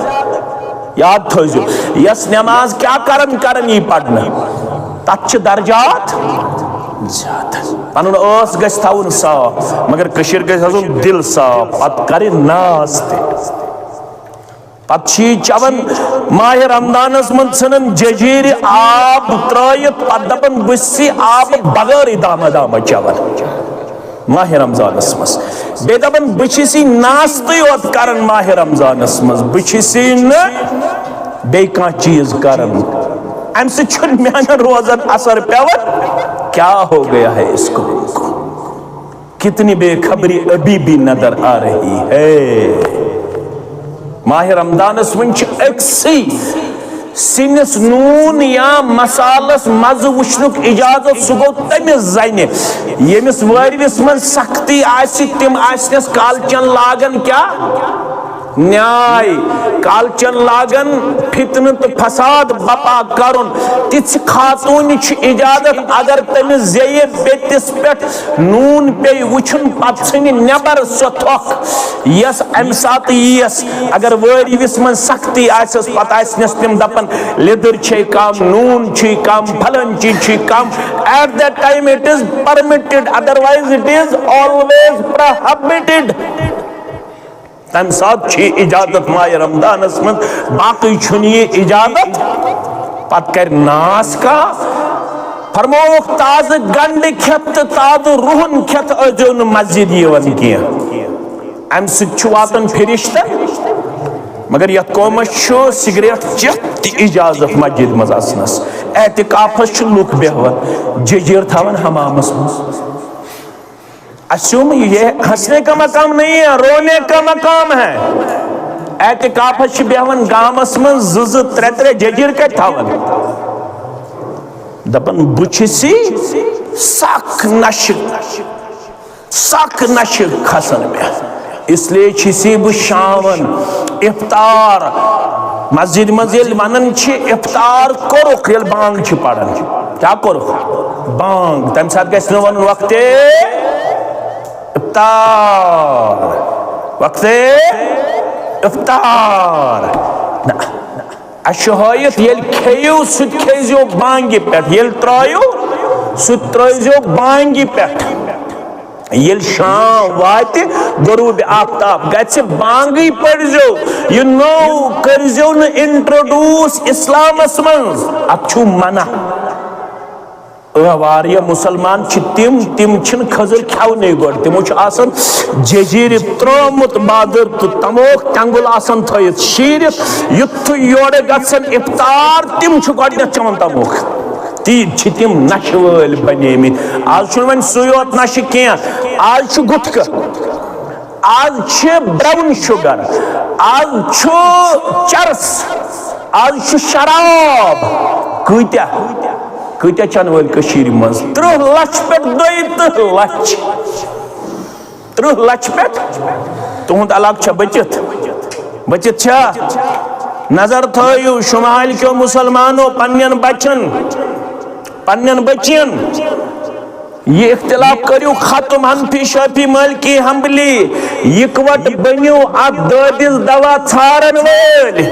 یاد تھٲوزیو، یۄس نماز کیٛاہ کرن کرن یی پرنہٕ، تتھ چھِ درجات زیادٕ۔ پنُن ٲس گژھِ تھاوُن صاف، مگر کٔشیٖر گژھِ آسُن دِل صاف، پتہٕ کرِ ناز تہِ۔ پتہٕ چھِ یہِ چٮ۪وان ماہِ رمضانس منٛز، ژھٕنان ججیٖرِ آب ترٲیِتھ، پتہٕ دپان، "بہٕ چھُس یہِ آب بغٲرٕے دامہ دامہ چٮ۪وان ماہِ رمضانس منٛز۔" بیٚیہِ دپان، "بہٕ چھُس یہِ ناستٕے یوت کران ماہِ رمضانس منٛز، بہٕ چھُس یہِ نہٕ بیٚیہِ کانٛہہ چیٖز کران۔" امہِ سۭتۍ چھُنہٕ میانٮ۪ن روزن اثر پٮ۪وان۔ کیا ہو گیا ہے اس قوم کو؟ کتنی بے خبری ابھی بھی نظر آ رہی ہے۔ ماہِ رمضانس منٛز چھِ أکسٕے سِنِس نوٗن یا مسالس مزٕ وٕچھنُک اجازت، سُہ گوٚو تٔمِس زنہِ، ییٚمِس وٲرۍوِس منٛز سختی آسہِ، تِم آسنس کالچن لاگان کیا؟ نیاے۔ کالچن لاگن فتنہٕ تہٕ فساد بپا کرُن۔ تِژھ خاتوٗنہِ چھُ اجازت، اگر تٔمِس زیٚیہِ بیٚتِس پٮ۪ٹھ نوٗن پیٚیہِ وٕچھُن، پتہٕ ژھٕنہِ نٮ۪بر سۄ تھۄکھ، یۄس امہِ ساتہٕ یِیَس۔ اگر وٲرۍوِس منٛز سختی آسٮ۪س، پتہٕ آسنس تِم دپان، "لیٚدٕر چھے کم، نوٗن چھُے کم، پھلٲنۍ چیٖز چھُے کم۔" At that time it is permitted, otherwise it is always prohibited. تمہِ ساتہٕ چھُ یہِ اجازت ماہِ رمضانس منٛز، باقٕے چھُنہٕ یہِ اجازت۔ پتہٕ کرِ ناس کانٛہہ۔ فرمووُکھ، تازٕ گنڈٕ کھٮ۪تھ تہٕ تازٕ رُہن کھٮ۪تھ ٲسۍزیو نہٕ مسجد یِوان کینٛہہ۔ امہِ سۭتۍ چھُ واتان فرشتن مگر یتھ قومس چھُ سگریٹ چٮ۪تھ تہِ اجازت مسجد منٛز اژنس۔ اعتکافس چھِ لُکھ بیہوان، جٔجیٖر تھاوان حمامس منٛز۔ اسیوم یہ ہنسنے کا مقام نہیں ہے، رونے کا مقام ہے۔ اعتکافس چھِ بیہوان گامس منٛز زٕ زٕ ترٛےٚ ترٛےٚ جٔجیٖر کتہِ تھاوان؟ دپان بہٕ چھُسی سخ نشہٕ، سخ نشہٕ کھسان مےٚ، اس لیے چھُسی بہٕ شامن افطار مسجد منٛز ییٚلہِ ونان چھِ، افطار کوٚرُکھ ییٚلہِ بانگ چھِ پران۔ کیٛاہ کوٚرُکھ؟ بانگ۔ تمہِ ساتہٕ گژھِ نہٕ ونُن وقتِ افطار، وقتِ افطار۔ نہ۔ اسہِ چھُ ہٲیِتھ، ییٚلہِ کھیٚیِو، سُہ تہِ کھیٚزیو بانگہِ پٮ۪ٹھ، ییٚلہِ ترٛٲیِو، سُہ تہِ ترٛٲیزیو بانگہِ پٮ۪ٹھ۔ ییٚلہِ شام واتہِ، غروب آفتاب گژھِ، بانگٕے پٔرزیو۔ یہِ نوٚو کٔرزیو نہٕ انٹروڈیوس اسلامس منٛز، اتھ چھُ منع۔ آ، واریاہ مسلمان چھِ تِم، تِم چھِنہٕ کھٔزٕر کھٮ۪ونٕے گۄڈٕ، تِمو چھُ آسان جٔجیٖرِ ترٛوومُت بازر تہٕ تموکھ تٮ۪نٛگُل آسان تھٲیِتھ شیٖرِتھ، یُتھُے یورٕ گژھن افطار، تِم چھِ گۄڈٕنٮ۪تھ چٮ۪وان تموکھ۔ تیٖتۍ چھِ تِم نشہٕ وٲلۍ بنیمٕتۍ۔ آز چھُنہٕ وۄنۍ سُے یوت نشہٕ کینٛہہ، آز چھُ گُٹکہٕ۔ آز چھِ براؤن شوگر، آز چھُ چرس، آز چھُ شراب۔ کۭتیاہ، کۭتیاہ چنہٕ وٲلۍ کٔشیٖرِ منٛز؟ ترٕٛہ لچھ پٮ۪ٹھ دۄیہِ ترٕٛہ لچھ۔ ترٕٛہ لچھ پٮ۪ٹھ؟ تُہُنٛد علاقہٕ چھا بٔچِتھ؟ بٔچِتھ چھا؟ نظر تھٲیِو شمال کیو مسلمانو پننٮ۪ن بچن، پننٮ۪ن بچین۔ یہ اختلاف کٔرِو ختم، حنفی، شافعی، مالکی، حنبلی۔ یکوٹ بٔنِو اتھ دٲدِس دوا ژھارن وٲلۍ۔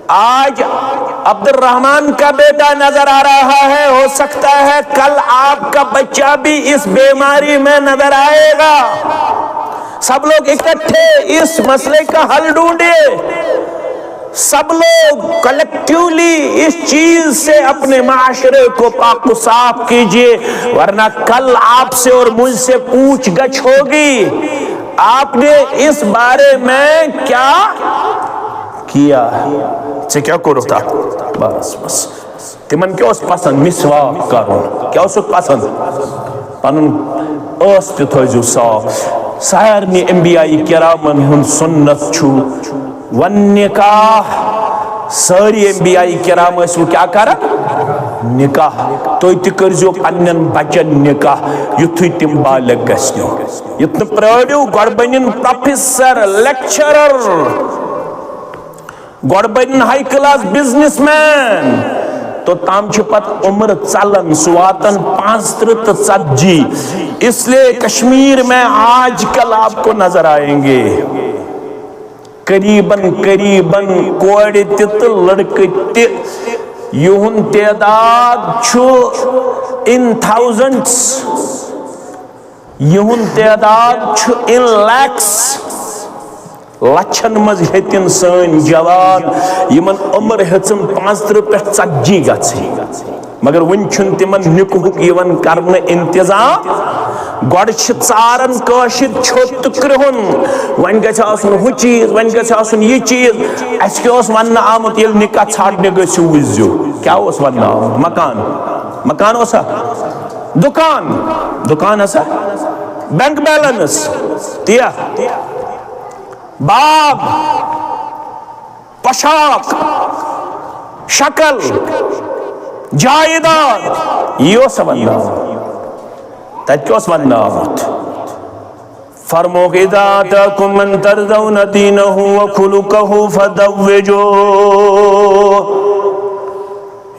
آج عبد الرحمان کا بیٹا نظر آ رہا ہے، ہو سکتا ہے کل آپ کا بچہ بھی اس بیماری میں نظر آئے گا۔ سب لوگ اکٹھے اس مسئلے کا حل ڈھونڈے۔ سب لوگ کلیکٹیولی اس چیز سے اپنے معاشرے کو پاک و صاف کیجیے، ورنہ کل آپ سے اور مجھ سے پوچھ گچھ ہوگی، آپ نے اس بارے میں کیا کیا؟ ژےٚ کیٛاہ کوٚرُتھ اَتھ؟ بس، بس۔ تِمن کیٛاہ اوس پسند؟ مسواک کرُن۔ کیٛاہ اوسُکھ پسند؟ پنُن ٲس تہِ تھٲیزیو صاف۔ سارنٕے انبیاء کرامن ہُنٛد سُنت چھُ والنکاح۔ سٲری انبیاء کرام ٲسۍ وۄنۍ کیٛاہ کران؟ نکاح۔ تُہۍ تہِ کٔرزیو پننٮ۪ن بچن نکاح یُتھُے تِم بالغ گژھنو۔ یُتھ نہٕ پرٲرِو، گۄڈٕ بٔنِن پروفیسر، لیکچرر، گۄڈٕ بنن ہائی کلاس بزنس مین، توٚتام چھِ پتہٕ عمر ژلان، سُہ واتان پانٛژترٕٛہ تہٕ ژتجی۔ اس لیے کشمیر میں آج کل آپ کو نظر آئیں گے قریباً قریباً کورِ تہِ تہٕ لڑکہٕ تہِ، یِہُنٛد تعداد چھُ in thousands، یِہُنٛد تعداد چھُ in lakhs، لچھن منٛز ہیٚتِن سٲنۍ جوان، یِمن عمر ہیٚژٕن پانٛژترٕٛہ پٮ۪ٹھ ژتجی گژھٕنۍ، مگر وُنہِ چھُنہٕ تِمن نکاحُک یِوان کرنہٕ انتظام۔ گۄڈٕ چھِ ژاران کٲشِر چھوٚت تہٕ کرٛہُن، وۄنۍ گژھِ آسُن ہُہ چیٖز، وۄنۍ گژھِ آسُن یہِ چیٖز۔ اَسہِ کیٛاہ اوس وننہٕ آمُت، ییٚلہِ نکاح ژھانٛڈنہِ گٔژھِو، وٕچھزیو کیٛاہ اوس وننہٕ آمُت؟ مکان، مکان اوسا؟ دُکان، دُکان ہسا، بینک بیلنس، تیا، باغ، پوشاک، شکل، جائیداد، یہِ اوس وننہٕ آمُت۔ تتہِ کیٛاہ اوس وننہٕ آمُت؟ فرمووُکھ، "اذا اتاکم من ترضون دینہ و خلقہ فزوجوہ۔"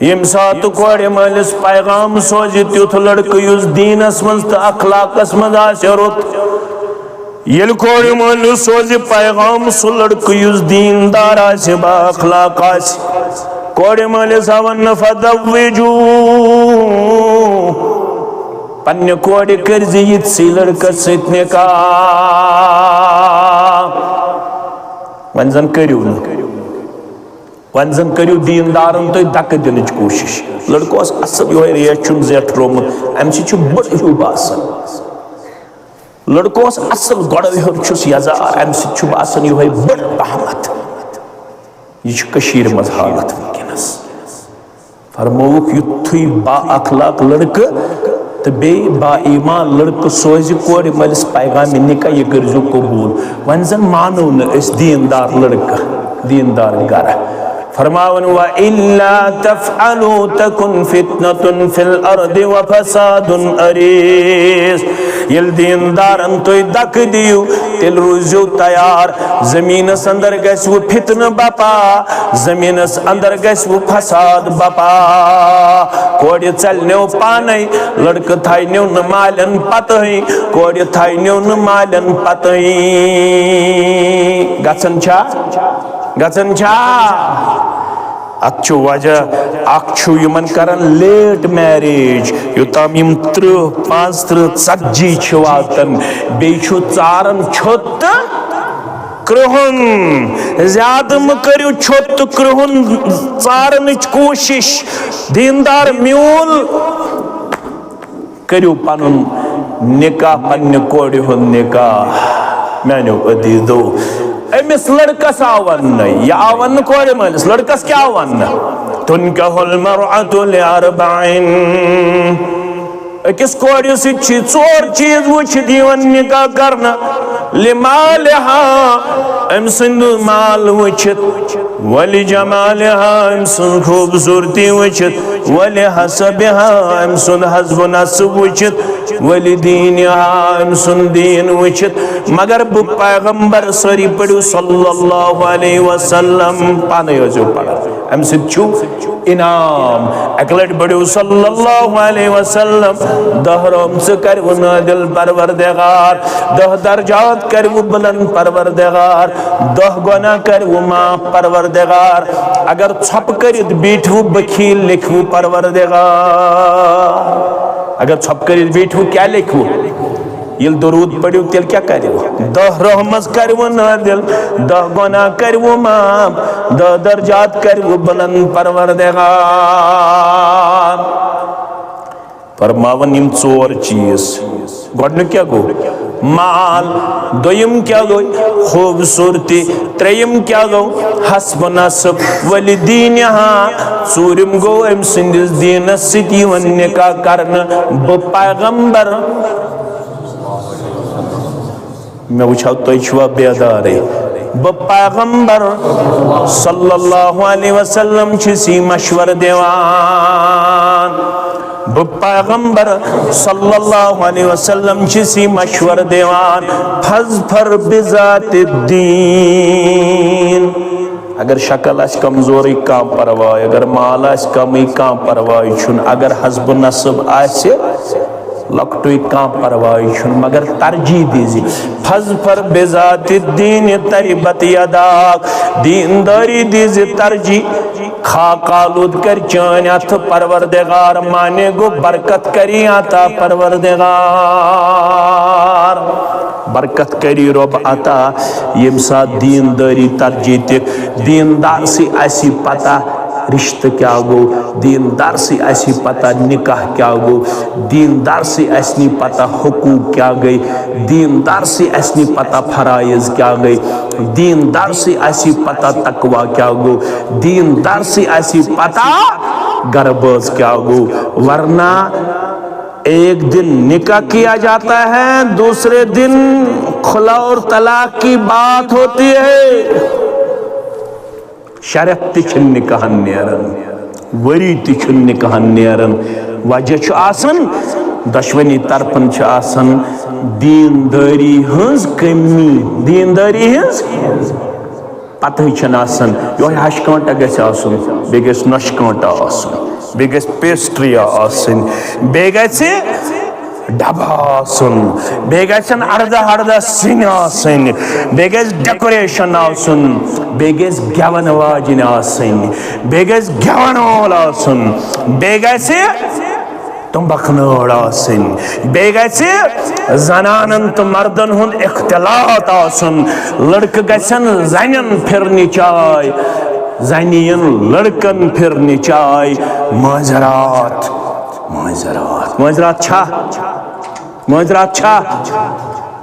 ییٚمہِ ساتہٕ کورِ مٲلِس پیغام سوزِ تیُتھ لڑکہٕ یُس دیٖنس منٛز تہٕ اخلاقس منٛز آسہِ رُت، ییٚلہِ کورِ مٲلِس سوزِ پیغام سُہ لڑکہٕ یُس دیٖندار آسہِ، با اخلاق آسہِ، کورِ مٲلِس ہا وَننہٕ، "فزوجوہ"، پننہِ کورِ کٔرزِ یِتھسٕے لڑکس سۭتۍ نکاح۔ وۄنۍ زن کٔرِو نہٕ، وۄنۍ زن کٔرِو دیٖندارن تُہۍ دکہٕ دِنٕچ کوٗشِش۔ لڑکہٕ اوس اصل، یِہوٚے ریش چھُم زیٹھ رومُت، امہِ سۭتۍ چھُ بٔڑ ہیوٗ باسان۔ لڑکہٕ اوس اصل، گۄڈٕ ہیوٚر چھُس یزار، امہِ سۭتۍ چھُ باسان یِہوٚے بٔڑ پہمتھ۔ یہِ چھِ کٔشیٖرِ منٛز حالت وٕنکیٚنَس۔ فرمووُکھ، یُتھُے با اخلاق لڑکہٕ تہٕ بیٚیہِ با ایمان لڑکہٕ سوزِ کورِ مٲلِس پیغامِ نکاح، یہِ کٔرۍزیو قبوٗل۔ وۄنۍ زن مانو نہٕ أسۍ دیٖندار لڑکہٕ، دیٖندار گرٕ۔ فرماوان، وَإِلَّا تَفْعَلُوا تَكُنْ فِتْنَةٌ فِي الْأَرْضِ وَفَسَادٌ عَرِيضٌ۔ ییٚلہِ دیٖندارن تُہۍ دکہٕ دِیِو، تیٚلہِ روٗزِو تیار، زٔمیٖنس اندر گژھِ وۄنۍ فتنہٕ بپا، زٔمیٖنس اندر گژھِ وۄنۍ فساد بپا۔ کورِ ژلنیو پانے، لڑکہٕ تھاینیو نہٕ مالٮ۪ن پتہٕے، کورِ تھاینیو نہٕ مالٮ۪ن پتہٕے۔ گژھان چھا؟ گژھان چھا؟ اتھ چھُ وجہ اکھ، چھُ یِمن کران late marriage، یوٚتام یِم ترٕٛہ، پانٛژھ ترٕٛہ، ژتجی چھِ واتان، بیٚیہِ چھُ ژاران چھوٚت تہٕ کرٛہُن۔ زیادٕ مہٕ کٔرِو چھوٚت تہٕ کرٛہُن ژارنٕچ کوٗشِش۔ دیٖندار میوٗل، کٔرِو پنُن نکاح، پننہِ کورِ ہُنٛد نکاح۔ میانیو عزیزو، أمِس لڑکس آو وننہٕ، یہِ آو وننہٕ کورِ مٲلِس، لڑکس کیٛاہ آو وننہٕ؟ تُنکحُ المرأة لِأَرْبَعٍ۔ أکِس کورِ سۭتۍ چھِ ژور چیٖز وٕچھِتھ یِوان نکاح کرنہٕ۔ لِمَالِهَا، أمۍ سُنٛد مال وٕچھِتھ، وَلِجَمَالِهَا، أمۍ سٕنٛز خوٗبصوٗرتی وٕچھِتھ، وَلِحَسَبِهَا، أمۍ سُنٛد حسب و نسب وٕچھِتھ، وَلِدِینِهَا، أمۍ سُنٛد دیٖن وٕچھِتھ۔ مگر بہٕ پیغمبر، سٲری پٔرِو صلی اللہ علیہ وسلم، پانے ٲسۍزیو پران، اَمہِ سۭتۍ چھُ انعام۔ اکہِ لٹہِ پٔرِو صلی اللہ علیہ وسلم، دہ رحمژٕ کرِوٕ نٲدِل پروردگار، دہ درجات کرِوٕ بلند پروردگار، دہ گناہ کرِوٕ معاف پروردگار۔ اگر ژھۄپہٕ کٔرِتھ بیٖٹھوٕ بخیل لیکھوٕ پروردگار۔ اگر ژھۄپہٕ کٔرِتھ بیٖٹھوٕ کیٛاہ لیکھوٕ؟ ییٚلہِ درود پٔرِو، تیٚلہِ کیٛاہ کَرِو؟ دَہ رحمژ کَرِوٕ نٲدِل، دَہ گۄناہ کَرِوٕ معاف، دَہ درجات کَرِوٕ بُلند پروردگار۔ فرماوان یِم ژور چیٖز۔ گۄڈٕنیُک کیٛاہ گوٚو؟ مال۔ دوٚیِم کیٛاہ گوٚو؟ خوٗبصوٗرتی۔ ترٛیٚیِم کیٛاہ گوٚو؟ حسب نسب۔ وَلِدِینِہا۔ ژوٗرِم گوٚو أمۍ سٕنٛدِس دیٖنَس سۭتۍ یِوان نِکاح کرنہٕ۔ بہٕ پیغمبر، مےٚ وٕچھو تُہۍ چھِوا بیدارٕے۔ بہٕ پیغمبر صلی اللہ علیہ وسلم چھِس یہِ مشورٕ دِوان۔ بہٕ پیغمبر صلی اللہ علیہ وسلم چھِس یہِ مشورٕ دِوان، فاظفر بذات الدین۔ اگر شکل آسہِ کمزورٕے، کانٛہہ پرواے، اگر مال آسہِ کمٕے، کانٛہہ پرواے چھُنہٕ، اگر حسب نسب آسہِ لۄکٹُے، کانٛہہ پرواے چھُنہٕ، مگر ترجیح دیٖزِ۔ فاظفر بذات الدین تربت یداک، دیندٲری دیٖزِ ترجیح۔ خاک آلود کر چٲنۍ اتھٕ پروردگار، معنی گوٚو برکت کری عطا پروردگار۔ برکت کری رۄب عطا، ییٚمہِ ساتہٕ دیندٲری ترجیح دِکھ۔ دیندار سٕے آسی پتہ رشتہٕ کیٛاہ گوٚو، دیندار سٕے آسی پتہ نکاح کیٛاہ گوٚو، دیندار سٕے آسہِ نہٕ پتہ حقوق کیٛاہ گٔے، دیندار سٕے آسہِ نہٕ پتہ فرائض کیٛاہ گٔے، دیندار سٕے آسی پتہ تقوی کیٛاہ گوٚو، دیندار سٕے آسی پتہ گرٕ بٲژ کیٛاہ گوٚو۔ ورنہ ایک دن نکاح کیا جاتا ہے، دوسرے دن خلا اور طلاق کی بات ہوتی ہے۔ شرط تہِ چھِنہٕ نکاحن نیران، ؤری تہِ چھُنہٕ نکاحن نیران۔ وجہ چھُ آسان، دۄشوٕنی طرفن چھِ آسان دیندٲری ہٕنٛز کٔمی، دیندٲری ہٕنٛز۔ پتہٕ چھنہٕ آسان، یۄہے ہش کٲنٛٹہ گژھِ آسُن، بیٚیہِ گژھِ نۄشہِ کٲنٛٹہ آسُن، بیٚیہِ گژھِ پیسٹریا آسٕنۍ، بیٚیہِ گژھِ ڈبہٕ آسُن، بیٚیہِ گژھن اردہ اردہ سِنۍ آسٕنۍ، بیٚیہِ گژھِ ڈیکوریشن آسُن، بیٚیہِ گژھِ گٮ۪ون واجِنۍ آسٕنۍ، بیٚیہِ گژھِ گٮ۪ون وول آسُن، بیٚیہِ گژھِ تُمبکھ نٲر آسٕنۍ، بیٚیہِ گژھِ زنانن تہٕ مردن ہُنٛد اختلاط آسُن۔ لڑکہٕ گژھن زنٮ۪ن پھرنہِ چاے، زنہِ یِن لڑکن پھرنہِ چاے۔ معذرات، معذرات، معذرات چھا؟ معذرات چھا؟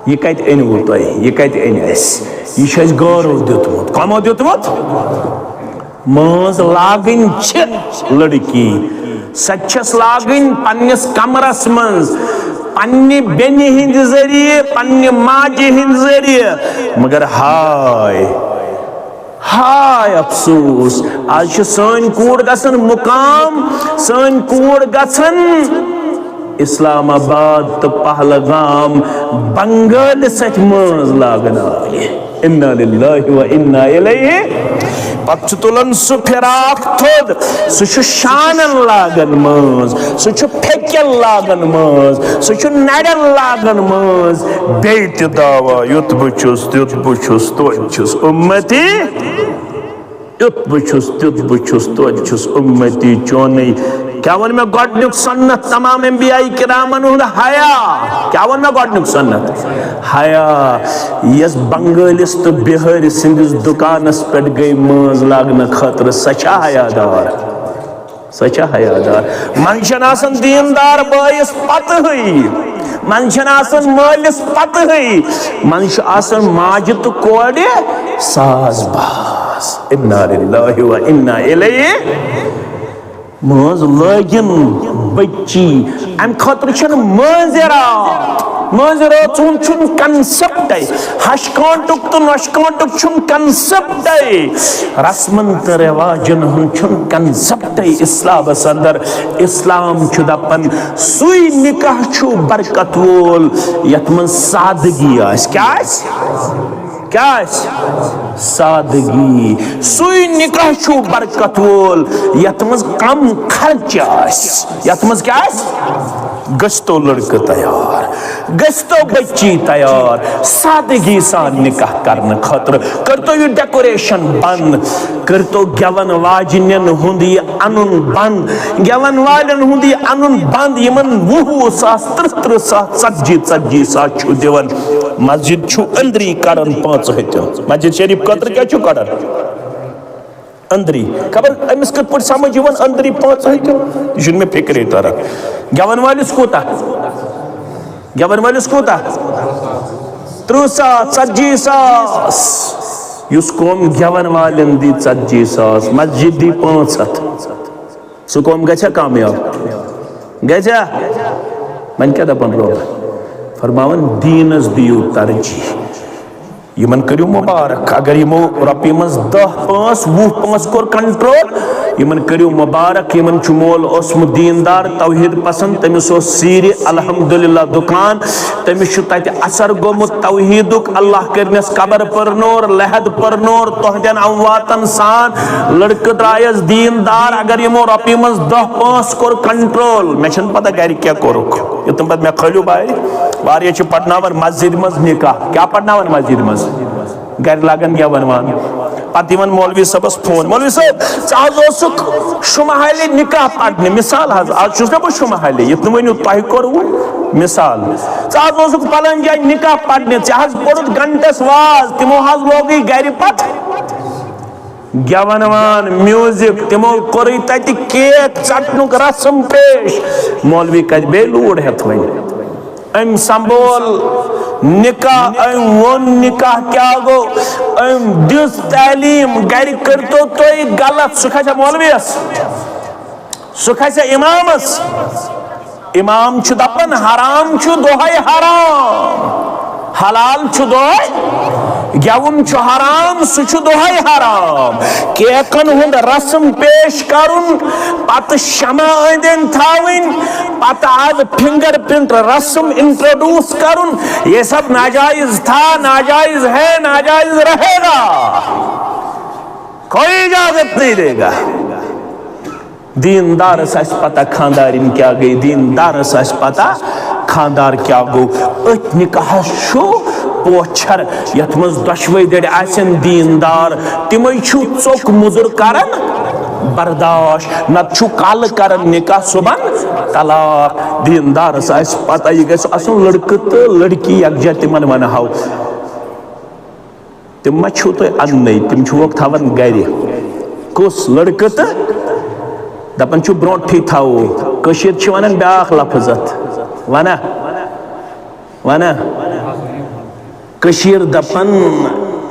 یہِ کتہِ أنِوٕ تۄہہِ؟ یہِ کتہِ أنۍ اَسہِ؟ یہِ چھُ اَسہِ گٲرو دیُتمُت۔ کمو دیُتمُت؟ مٲنٛز لاگٕنۍ چھِ لڑکی، سۄ تہِ چھَس لاگٕنۍ پننِس کمرس منٛز، پننہِ بیٚنہِ ہٕنٛدِ ذٔریعہٕ، پننہِ ماجہِ ہٕنٛدِ ذٔریعہٕ۔ مگر ہاے، ہاے افسوس، آز چھِ سٲنۍ کوٗر گژھان مُقام، سٲنۍ کوٗر گژھان اسلام آباد تہٕ پہلگام بنگٲلۍ سۭتۍ مٲنٛز لاگناونہِ۔ انا للہ و انا الیہ۔ پتہٕ چھُ تُلان سُہ فراق تھوٚد، سُہ چھُ شانن لاگان مٲنٛز، سُہ چھُ پھیٚکٮ۪ن لاگان مٲنٛز، سُہ چھُ نرٮ۪ن لاگان مٲنٛز۔ بیٚیہِ تہِ دعویٰ، یُتھ بہٕ چھُس، تیُتھ بہٕ چھُس، توتہِ چھُس اُمتی۔ یُتھ بہٕ چھُس، تیُتھ بہٕ چھُس، توتہِ چھُس اُمتی چونٕے۔ کیٛاہ ووٚن مےٚ گۄڈٕنیُک سُنت تمام انبیاء کرامن ہُنٛد؟ حیا۔ کیٛاہ ووٚن مےٚ گۄڈٕنیُک سُنت؟ حیا۔ یۄس بنگٲلِس تہٕ بِہٲرۍ سٕنٛدِس دُکانس پٮ۪ٹھ گٔے مٲنٛز لاگنہٕ خٲطرٕ، سۄ چھا حیا دار؟ سۄ چھےٚ حیا دار۔ منٛزٕ چھَنہٕ آسان دیٖندار بٲیِس پتہٕے، منٛزٕ چھَنہٕ آسان مٲلِس پتہٕے، منٛزٕ چھُ آسان ماجہِ تہٕ کورِ ساز باز۔ انا للہ و انا الیہ۔ مٲنٛز لٲگِن بچی، امہِ خٲطرٕ چھَنہٕ مٲنٛزِ راتھ، مٲنٛزِ رٲژ ہُنٛد چھُنہٕ concept۔ ہشہِ کانٹُک تہٕ نۄشہِ کانٹُک چھُنہٕ concept۔ رسمن تہٕ رواجن ہُنٛد چھُنہٕ concept اسلامس اندر۔ اسلام چھُ دپان، سُے نکاح چھُ برکت وول یتھ منٛز سادگی آسہِ۔ کیٛاہ آسہِ؟ کیٛاہ آسہِ؟ سادگی۔ سُے نکاح چھُ برکت وول یتھ منٛز کم خرچ آسہِ۔ یتھ منٛز کیٛاہ آسہِ؟ گٔژھتو لڑکہٕ تیار، گٔژھتو بچی تیار، سادگی سان نکاح کرنہٕ خٲطرٕ۔ کٔرتو یہِ decoration بند، کٔرتو گٮ۪ون واجنٮ۪ن ہُنٛد یہِ انُن بند، گٮ۪ون والٮ۪ن ہُنٛد یہِ انُن بند، یِمن وُہ وُہ ساس، ترٕٛہ ترٕٛہ ساس، ژتجی ژتجی ساس چھُ دِوان۔ مسجد چھُ أنٛدری کڑان پانٛژھ ہتہِ۔ مسجد شریف خٲطرٕ کیٛاہ چھُ کڑان؟ أنٛدری۔ خبر أمِس کِتھ پٲٹھۍ سمجھ یِوان أنٛدری پانٛژھ ہتہِ؟ یہِ چھُنہٕ مےٚ فِکرے تران۔ گٮ۪ون وٲلِس کوٗتاہ؟ گٮ۪ون وٲلِس کوٗتاہ؟ ترٕٛہ ساس، ژتجی ساس۔ یُس قوم گٮ۪ون والٮ۪ن دی ژتجی ساس، مسجد دی پانٛژھ ہتھ، سُہ قوم گژھِ ہا کامیاب؟ گژھِ ہا؟ وۄنۍ کیٛاہ دپان رۄب؟ فرماوان، دیٖنس دِیِو ترجیح۔ یِمن کٔرِو مُبارک، اگر یِمو رۄپیہِ منٛز دَہ پانٛژھ، وُہ پانٛژھ کوٚر control، یِمن کٔرِو مُبارک۔ یِمن چھُ مول اوسمُت دیٖندار، توحیٖد پسنٛد، تٔمِس اوس سیٖرِ الحمدللہ دُکان، تٔمِس چھُ تتہِ اثر گوٚمُت توحیٖدُک۔ اللہ کٔرنس قبر پٔرنور، لحد پٔرنور، تُہنٛدٮ۪ن امواتن سان۔ لڑکہٕ درٛایس دیٖندار، اگر یِمو رۄپیہِ منٛز دَہ پانٛژھ کوٚر control، مےٚ چھَنہٕ پتہ گرِ کیٛاہ کوٚرُکھ۔ یوٚتام پتہٕ مےٚ کھٲلِو بارِ، واریاہ چھِ پرناوان مسجد منٛز نکاح۔ کیٛاہ پرناوان مسجد منٛز؟ گرِ لاگان گٮ۪وَن وان۔ پتہٕ یِوان مولوی صٲبس فون، "مولوی صٲب، ژٕ حظ اوسُکھ شمہٕ حالہِ نکاح پرنہِ۔" مثال حظ، آز چھُس نہ بہٕ شمہٕ حالہِ، یِتھ نہٕ ؤنِو تۄہہِ کوٚروٕ۔ مثال، "ژٕ حظ اوسُکھ پلٲنۍ جایہِ نکاح پرنہِ، ژےٚ حظ پوٚرُتھ گنٹس واز، تِمو حظ لوگُے گرِ پتہٕ گٮ۪وَن وان، میوزک، تِمو کوٚرُے تتہِ کیک ژٹنُک رسم پیش۔" مولوی کتہِ بیٚیہِ لوٗر ہٮ۪تھ وۄنۍ؟ أمۍ سنبھول نکاح، أمۍ ووٚن نکاح کیٛاہ گوٚو، أمۍ دِژ تعلیٖم۔ گرِ کٔرۍتو تُہۍ غلط، سُہ کھسہِ مولویس، سُہ کھسہِ امامس۔ امام چھُ دپان، حرام چھُ دۄہے حرام، حلال چھُ دۄہے، گٮ۪وُن چھُ حرام، سُہ چھُ دۄہے حرام۔ کیکن ہُنٛد رسم پیش کرُن، پتہٕ شمع أنٛدۍ أنٛدۍ تھاوٕنۍ، پتہٕ از فنگر پرنٹ رسم introduce کرُن، یہ سب ناجائز تھا، ناجائز ہے، ناجائز رہے گا، کوئی اجازت نہیں دے گا۔ دیندارس آسہِ پتہ خاندارِنۍ کیٛاہ گٔے، دیندارس آسہِ پتہ خاندار کیٛاہ گوٚو۔ أتھۍ نکاحس چھُ پوچھر، یتھ منٛز دۄشوے دٔرۍ آسن دیندار، تِمے چھُ ژوٚک مُدُر کران برداش، نتہٕ چھُ کالہٕ کران نکاح، صبحن طلاق۔ دیندارس آسہِ پتہ، یہِ گژھِ آسُن لڑکہٕ تہٕ لڑکی یکجا، تِمن ونہو۔ تِم ما چھِو تُہۍ اَننَے، تِم چھِوکھ تھاوان گَرِ۔ کُس لٔڑکہٕ تہٕ دَپان چھِو برونٛٹھٕے تھاوو۔ کٔشیٖرِ چھِ وَنان بیٛاکھ لفظ اَتھ، وَنا، وَنا۔ کٔشیٖرِ دَپان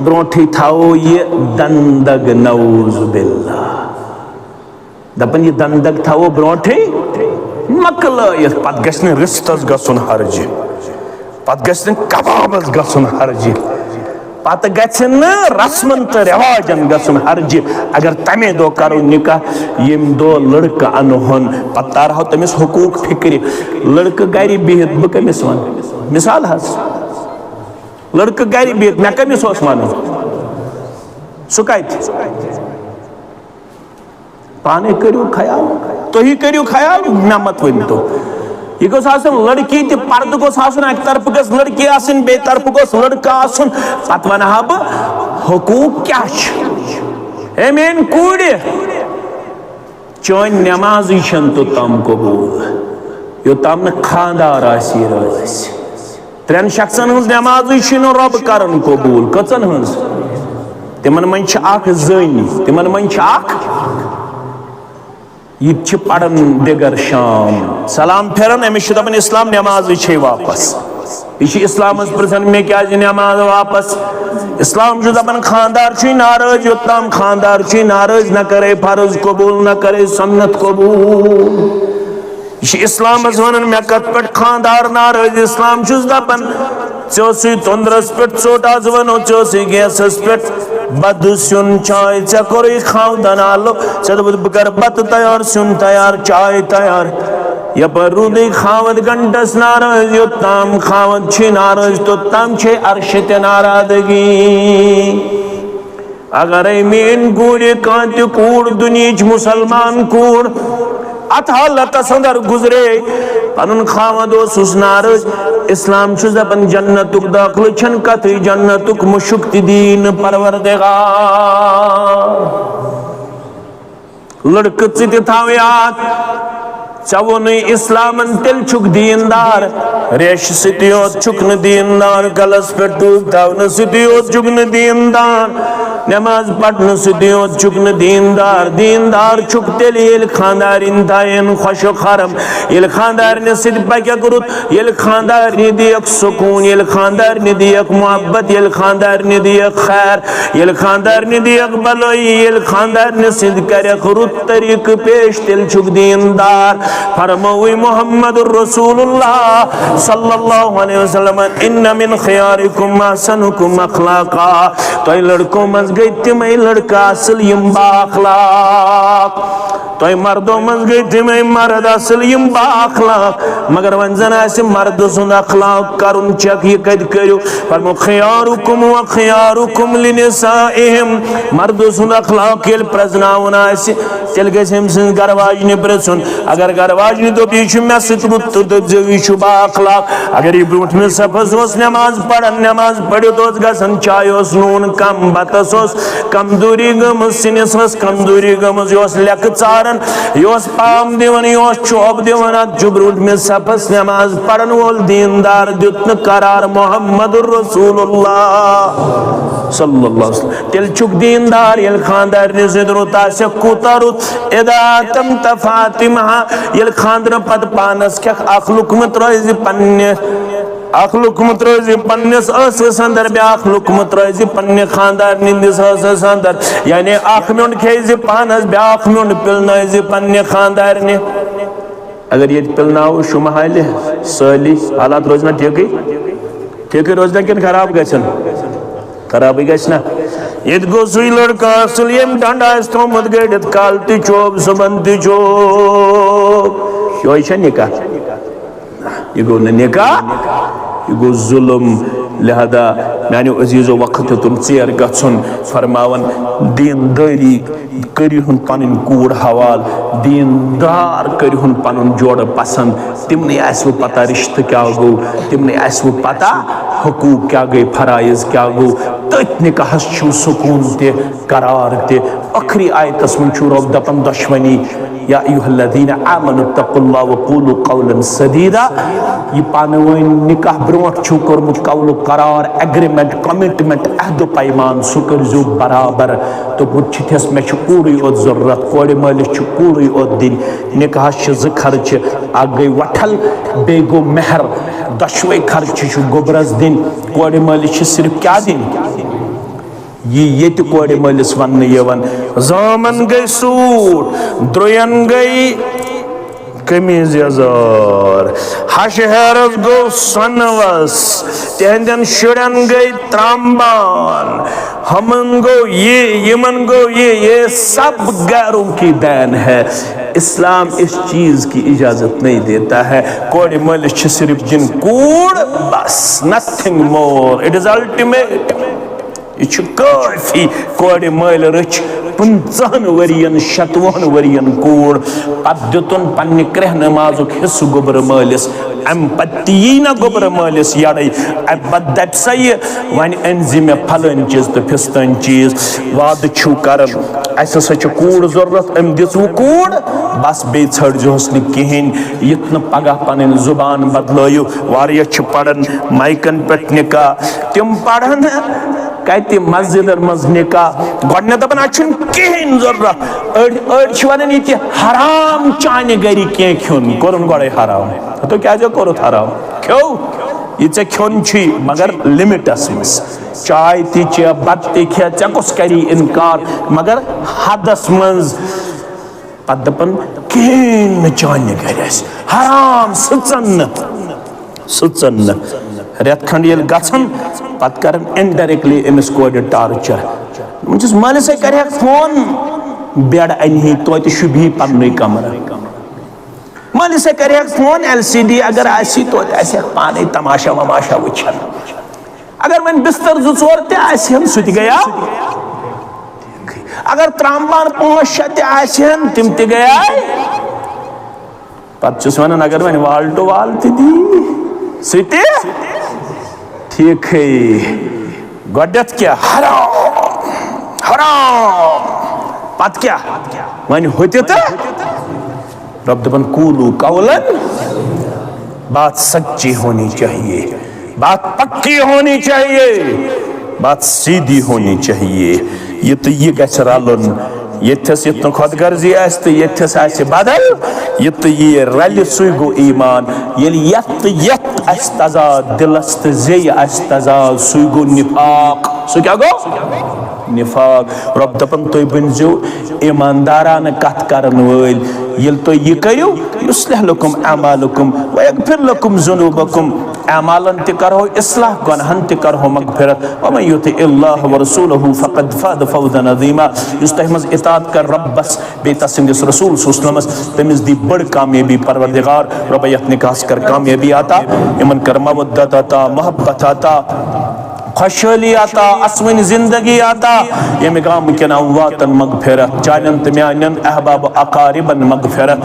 برونٛٹھٕے تھاوو یہِ دندگ، نعوذ باللہ۔ دپان، یہِ دندگ تھاوو برونٛٹھٕے مۄکلٲیِتھ، پتہٕ گژھِ نہٕ رِستس گژھُن حرجہِ، پتہٕ گژھِ نہٕ کبابس گژھُن حرجہِ، پتہٕ گژھِ نہٕ رسمن تہٕ رٮ۪واجن گژھُن حرجہِ۔ اگر تمے دۄہ کرو نکاح، ییٚمہِ دۄہ لڑکہٕ انہون، پتہٕ تارہو تٔمِس حقوق فکرِ۔ لڑکہٕ گرِ بِہِتھ بہٕ کٔمِس ونہٕ؟ مثال حظ، لڑکہٕ گرِ بِہِتھ مےٚ کٔمِس اوس ونُن؟ سُہ کتہِ؟ پانے کٔرِو خیال، تُہی کٔرِو خیال، مےٚ مت ؤنۍ تو۔ یہِ گوٚژھ آسُن لڑکی تہِ، پردٕ گوٚژھ آسُن، اکہِ طرفہٕ گٔژھ لڑکی آسٕنۍ، بیٚیہِ طرفہٕ گوٚژھ لڑکہٕ آسُن۔ پتہٕ ونہٕ ہا بہٕ حقوق کیٛاہ چھِ۔ ہے میٲنۍ کوٗرِ، چٲنۍ نٮ۪مازٕے چھَنہٕ توٚتام قبوٗل، یوٚتام نہٕ خانٛدار آسی رٲضۍ۔ ترٛٮ۪ن شخصن ہٕنٛز نٮ۪مازٕے چھِنہٕ رۄب کران قبوٗل۔ کٔژن ہٕنٛز؟ تِمن منٛز چھِ اکھ زٔنۍ، تِمن منٛز چھِ اکھ۔ یہِ تہِ چھِ پران دِگر شام۔ سلام پھِران، أمِس چھِ دپان اسلام نٮ۪مازٕے چھے واپس۔ یہِ چھِ اسلامس پرژھان، مےٚ کیازِ نٮ۪ماز واپس؟ اسلام چھُ دپان، خانٛدار چھُے ناراض، یوٚتام خانٛدار چھُے ناراض، نہ کرے فرض قبوٗل، نہ کرے سنت قبوٗل۔ یہِ چھُ اسلامس ونان، مےٚ کتھ پٮ۪ٹھ خانٛدار ناراض؟ اسلام چھُس دپان، ژےٚ اوسُے تۄندرس پٮ۪ٹھ ژوٚٹ، از ونو ژےٚ اوسُے گیسس پٮ۪ٹھ بتہٕ سیُن چاے، ژےٚ کوٚرُے خاوندن آلو، ژےٚ دوٚپُتھ، بہٕ کرٕ بتہٕ تیار، سیُن تیار، چاے تیار۔ یپٲرۍ روٗدٕے خاوند گنٹس ناراض، یوٚتام خاوند چھُے ناراض، توٚتام چھے عرشہِ تہِ ناراضگی۔ اگرے میٲنۍ گُرِ کانٛہہ تہِ کوٗر دُنیہٕچ مُسلمان کوٗر اتھ حالتس اندر گُزرے، پنُن خاوند اوسُس ناراض، اسلام چھُ دپان جنتُک دٲخلہٕ چھنہٕ کتھٕے، جنتُک مُشُک تہِ دی نہٕ پروردگار۔ لڑکہٕ، ژٕ تہِ تھاو یاد، ژےٚ ووٚنُے اسلامن، تیٚلہِ چھُکھ دیندار۔ ریشہِ سۭتی یوت چھُکھ نہٕ دیندار، گلس پٮ۪ٹھ ٹوٗپۍ تھاونہٕ سۭتی یوت چھُکھ نہٕ دیندار، نماز پرنہٕ سۭتی یوت چھُکھ نہٕ دیندار۔ دیندار چھُکھ تیٚلہِ، ییٚلہِ خاندارِنۍ تھاین خۄش و خرم، ییٚلہِ خاندارنہِ سۭتۍ پککھ رُت، ییٚلہِ خاندارنہِ دِیکھ سکوٗن، ییٚلہِ خاندارنہِ دِیکھ محبت، ییٚلہِ خاندارنہِ دِیکھ خیر، ییٚلہِ خاندارنہِ دِیکھ بلٲیی، ییٚلہِ خاندارنہِ سۭتۍ کرکھ رُت طریقہٕ پیش، تیٚلہِ چھُکھ دیندار۔ فرمووُے محمد رسول اللہ صلی اللہ علیہ وسلم، ان من خیارکم احسنکم اخلاقا، تۄہہِ لڑکو منٛز گٔے تِمے لڑکہٕ اصل یِم با اخلاق۔ تۄہہِ مردو منٛز گٔے تِمے مرد اصل یِم با اخلاق۔ مگر وۄنۍ زن آسہِ مردٕ سُنٛد اخلاق کرُن چیک، یہِ کتہِ کٔرِو؟ فرمو، خیارکم و خیارکم لنسائہم۔ مردٕ سُنٛد اخلاق ییٚلہِ پرزناوُن آسہِ، تیٚلہِ گژھِ أمۍ سٕنٛز گرٕ واجنہِ پرژھُن۔ اگر گرٕ واجنہِ دوٚپ، یہِ چھُ مےٚ سۭتۍ رُت، تہٕ دٔپزیو، یہِ چھُ با اخلاق۔ اگر یہِ برونٛٹھمِس صفس اوس نماز پران، نماز پٔرِتھ اوس گژھان، چایہِ اوس نوٗن کم، بتس اوس کمزوری گٔمٕژ، سِنِس ٲس کمزوری گٔمٕژ، یہِ اوس لیٚکہٕ ژاران، یہِ اوس پام دِوان، یہِ اوس چوب دِوان، اتھ چھُ برونٛٹھمِس صفس نماز پرن وول دیندار دیُت نہٕ قرار محمد رسول اللہ صلی اللہ علیہ وسلم۔ تیٚلہِ چھُکھ دیندار، ییٚلہِ خاندارنہِ سۭتۍ رُت آسٮ۪کھ، کوٗتاہ رُت۔ اذا اتمت فاطمہ، ییٚلہِ خاندرٕ پتہٕ پانس کھٮ۪کھ اکھ لُقمہٕ ترٲوزِ پننہِ، اکھ لُقمہٕ ترٲوزِ پننِس ٲسس اندر، بیاکھ لُقمہٕ ترٲوزِ پننہِ خاندارنہِ ہٕنٛدِس ٲسس اندر، یعنی اکھ میوٚنٛڈ کھیٚیزِ پانس، بیاکھ میوٚنٛڈ پِلنٲوزِ پننہِ خاندارنہِ۔ اگر ییٚتہِ پِلناوو شُمہٕ حالہِ سٲلی، حالات روزِ نا ٹھیکٕے؟ ٹھیکٕے روزِ نا کِنہٕ خراب گژھن؟ خرابٕے گژھِ نا۔ ییٚتہِ گوٚو سُے لڑکہٕ اصل، ییٚمۍ ڈنڈٕ آسہِ تھوٚومُت گٔڑِتھ، کالہٕ تہِ چوب، صُبحن تہِ چوب۔ یِہوٚے چھا نکاح؟ یہِ گوٚو نہٕ نکاح، یہِ گوٚو ظلم۔ لہذا میانیو عزیزو، وقت ہیوٚتُن ژیر گژھُن، فرماوان، دیندٲری کٔرِو ہُن پنٕنۍ کوٗر حوال، دیندار کٔرِو ہُن پنُن جوڑٕ پسند۔ تِمنٕے آسہِ وۄنۍ پتہ رشتہٕ کیٛاہ گوٚو، تِمنٕے آسہِ وۄنۍ پتہ حقوق کیٛاہ گٔے، فرائض کیٛاہ گوٚو۔ تٔتھۍ نکاحس چھُ سکوٗن تہِ، قرار تہِ۔ ٲخری آیتس منٛز چھُ رۄب دپان دۄشوٕنی، یا ایھا الذین آمنوا اتقوا اللہ وقولوا قولا سدیدا۔ یہِ پانہٕ ؤنۍ نکاح برونٛٹھ چھُو کوٚرمُت قول و قرار، ایگریمنٹ، کمٹمنٹ، عہد و پیمان، سُہ کٔرزیو برابر۔ دوٚپمُت چھُ تھس، مےٚ چھُ کوٗرٕے یوت ضروٗرت، کورِ مٲلِس چھُ کوٗرٕے یوت دِنۍ۔ نکاحس چھِ زٕ خرچہٕ، اکھ گٔے وۄٹھل، بیٚیہِ گوٚو مہر۔ دۄشوے خرچہٕ چھُ گوٚبرس دِنۍ۔ کورِ مٲلِس چھِ صرف کیٛاہ دِنۍ؟ یہِ ییٚتہِ کورِ مٲلِس وننہٕ یِوان۔ زامن گٔے سوٗٹ، درٛوین گٔے قمیٖض یزار، ہشہِ ہیرس گوٚو سۄنہٕ وس، تِہنٛدٮ۪ن شُرٮ۪ن گٔے ترامبان، ہمن گوٚو یہِ، یِمن گوٚو یہِ، یہ سب غیروں کی دین ہے۔ اسلام اس چیز کی اجازت نہیں دیتا ہے۔ کورِ مٲلِس چھِ صرف دِنۍ کوٗر، بس، nothing more، it is ultimate۔ یہِ چھُ کٲفی۔ کورِ مٲلۍ رٔچھ پٕنٛژٕہن ؤرین، شتوُہن ؤرین کوٗر، پتہٕ دیُتُن پننہِ کرٛہنہٕ مازُک حصہٕ گوٚبرٕ مٲلِس۔ امہِ پتہٕ تہِ یی نہ گوٚبرٕ مٲلِس یڑے، امہِ پتہٕ دپہِ سا یہِ، وۄنۍ أنۍ زِ مےٚ پھلٲنۍ چیٖز تہٕ فستٲنۍ چیٖز۔ وعدٕ چھُو کران، اسہِ ہسا چھِ کوٗر ضروٗرت، أمۍ دِژوٕ کوٗر، بس بیٚیہِ ژھٲنٛڈزِہوس نہٕ کِہیٖنۍ، یُتھ نہٕ پگاہ پنٕنۍ زُبان بدلٲیِو۔ واریاہ چھِ پران مایکن پٮ۪ٹھ نکاح، تِم پرن کتہِ؟ مسجدن منٛز نکاح۔ گۄڈٕنیتھ دپان، اتہِ چھُنہٕ کِہیٖنۍ ضروٗرت۔ أڑۍ، أڑۍ چھِ ونان، یہِ تہِ حرام، چانہِ گرِ کینٛہہ کھیوٚن، کوٚرُن گۄڈے حرام۔ ہتو کیازِ کوٚرُتھ حرام؟ کھیوٚو، یہِ ژےٚ کھیوٚن چھُے، مگر لمٹس منٛز۔ چاے تہِ چےٚ، بتہٕ تہِ کھےٚ، ژےٚ کُس کری انکار، مگر حدس منٛز۔ پتہٕ دپان، کِہیٖنۍ نہٕ چانہِ گرِ آسہِ، حرام، سٕژن نہٕ۔ سٕژن نہٕ۔ رٮ۪تھ کھنڈ ییٚلہِ گژھن، پتہٕ کرن indirectly أمِس کورِ torture۔ وۄنۍ چھُس مٲلِس ہے کرِہکھ فون، bed انہِ ہے توتہِ شوٗبہِ ہے پننُے کمرٕ۔ مٲلِس ہے کرِہکھ فون، LCD اگر آسہِ ہے توتہِ آسہِ ہا پانے تماشا وماشا وٕچھان۔ اگر وۄنۍ بستر زٕ ژور تہِ آسہِ ہن، سُہ تہِ گٔیا۔ اگر ترامبان پانٛژھ شےٚ تہِ آسہِ ہن، تِم تہِ گٔیے۔ پتہٕ چھُس ونان، اگر وۄنۍ wall to wall تہِ دی، سُہ تہِ ٹھیٖکھٕے۔ گۄڈٕنٮ۪تھ کیٛاہ؟ حرام، حرام۔ پتہٕ کیٛاہ؟ وۄنۍ ہُہ تہِ تہٕ رب دپان، قولوا قولا، بات سچی ہونی چاہیے، بات پکی ہونی چاہیے، بات سیدھی ہونی چاہیے۔ یہِ تہٕ یہِ گژھِ رلُن۔ ییٚتھس یُتھ نہٕ خۄد غرضی آسہِ تہٕ ییٚتھس آسہِ بدل، یہِ تہٕ یہِ رلہِ، سُے گوٚو ایمان۔ ییٚلہِ یتھ تہٕ یتھ آسہِ تضاد، دلس تہٕ زیٚیہِ آسہِ تضاد، سُے گوٚو نفاق۔ سُہ کیٛاہ گوٚو؟ نفاق۔ رب دپان، تُہۍ بٔنزیو ایماندارانہٕ کتھ کرن وٲلۍ۔ ییٚلہِ تُہۍ یہِ کٔرِو، یصلح لکم اعمالکم ویغفر لکم ذنوبکم۔ اعمالن تہِ کرہو اصلاح، گۄنہن تہِ کرہو مغفرت۔ ومن یطع اللہ ورسولہ فقد فاز فوزا عظیما۔ یُس تۄہہِ منٛز اطاعت کر ربس، بیٚیہِ تسٕنٛدِس رسول صلی اللہ علیہ وسلمس، تٔمِس دی بٔڑ کامیٲبی پروردگار۔ رۄبہ یتھ نکاحس کر کامیٲبی عطا، یِمن کر مودت عطا، محبت عطا، خۄشحٲلی عطا، اسوٕنۍ زندگی عطا، ییٚمہِ گامہٕ کٮ۪ن امواتن مغفرت، چانٮ۪ن تہٕ میانٮ۪ن احباب اقاربن مغفرت۔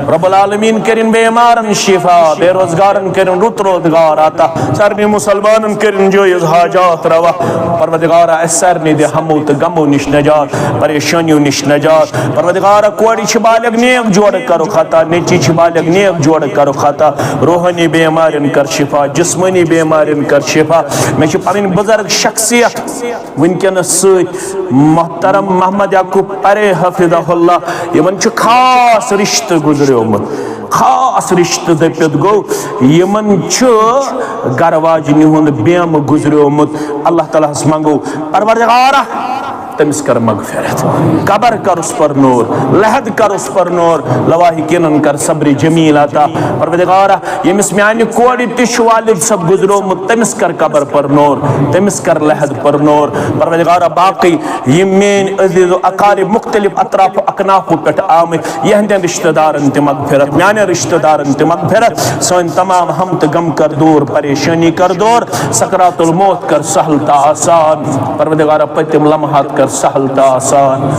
رب العالمین کٔرِن بیمارن شفا، بے روزگارن کٔرِن رُت روزگار عطا، سارنٕے مسلمانن کٔرِن جٲیز حاجات روا۔ پروردگارا، اسہِ سارنٕے دِ ہمو تہٕ غمو نِش نجات، پریشٲنیو نِش نجات۔ پروردگارا، کورِ چھِ بالغ، نیک جوڑٕ کرُکھ عطا، نیٚچی چھِ بالغ، نیک جوڑٕ کرُکھ عطا۔ روحٲنی بیمارٮ۪ن کر شفا، جسمٲنی بیمارٮ۪ن کر شفا۔ مےٚ چھِ پنٕنۍ بُزرگ شخصیت وٕنکیٚنس سۭتۍ، محترم محمد یعقوب پرے حفظہ اللہ، یِمن چھُ خاص رشتہٕ گُزریومُت، خاص رشتہٕ دٔپِتھ گوٚو، یِمن چھُ گرٕ واجنہِ ہُنٛد بیمہٕ گُزریومُت۔ اللہ تعالیٰ ہس منٛگو، پروردگارا، تٔمِس کر مغفرت، قبر کرُس پر نور، لحد کرُس پر نور، لواحقینن کر صبر جمیل عطا۔ پروردگارا، ییٚمِس میانہِ کورِ تہِ چھُ والد صٲب گُزریومُت، تٔمِس کر قبر پر نور، تٔمِس کر لحد پر نور۔ پروردگارا، باقٕے یِم میٲنۍ عزیز و اقارب مختلف اطراف و اکنافو پٮ۪ٹھ آمٕتۍ، یِہنٛدٮ۪ن رشتہٕ دارن تہِ مغفرت، میانٮ۪ن رشتہٕ دارن تہِ مغفرت، سٲنۍ تمام ہم تہٕ غم کر دور، پریشٲنی کر دور، سکرات الموت کر سہل تہٕ آسان۔ پروردگارا، پٔتِم لمحات کر سہل تہٕ آسان،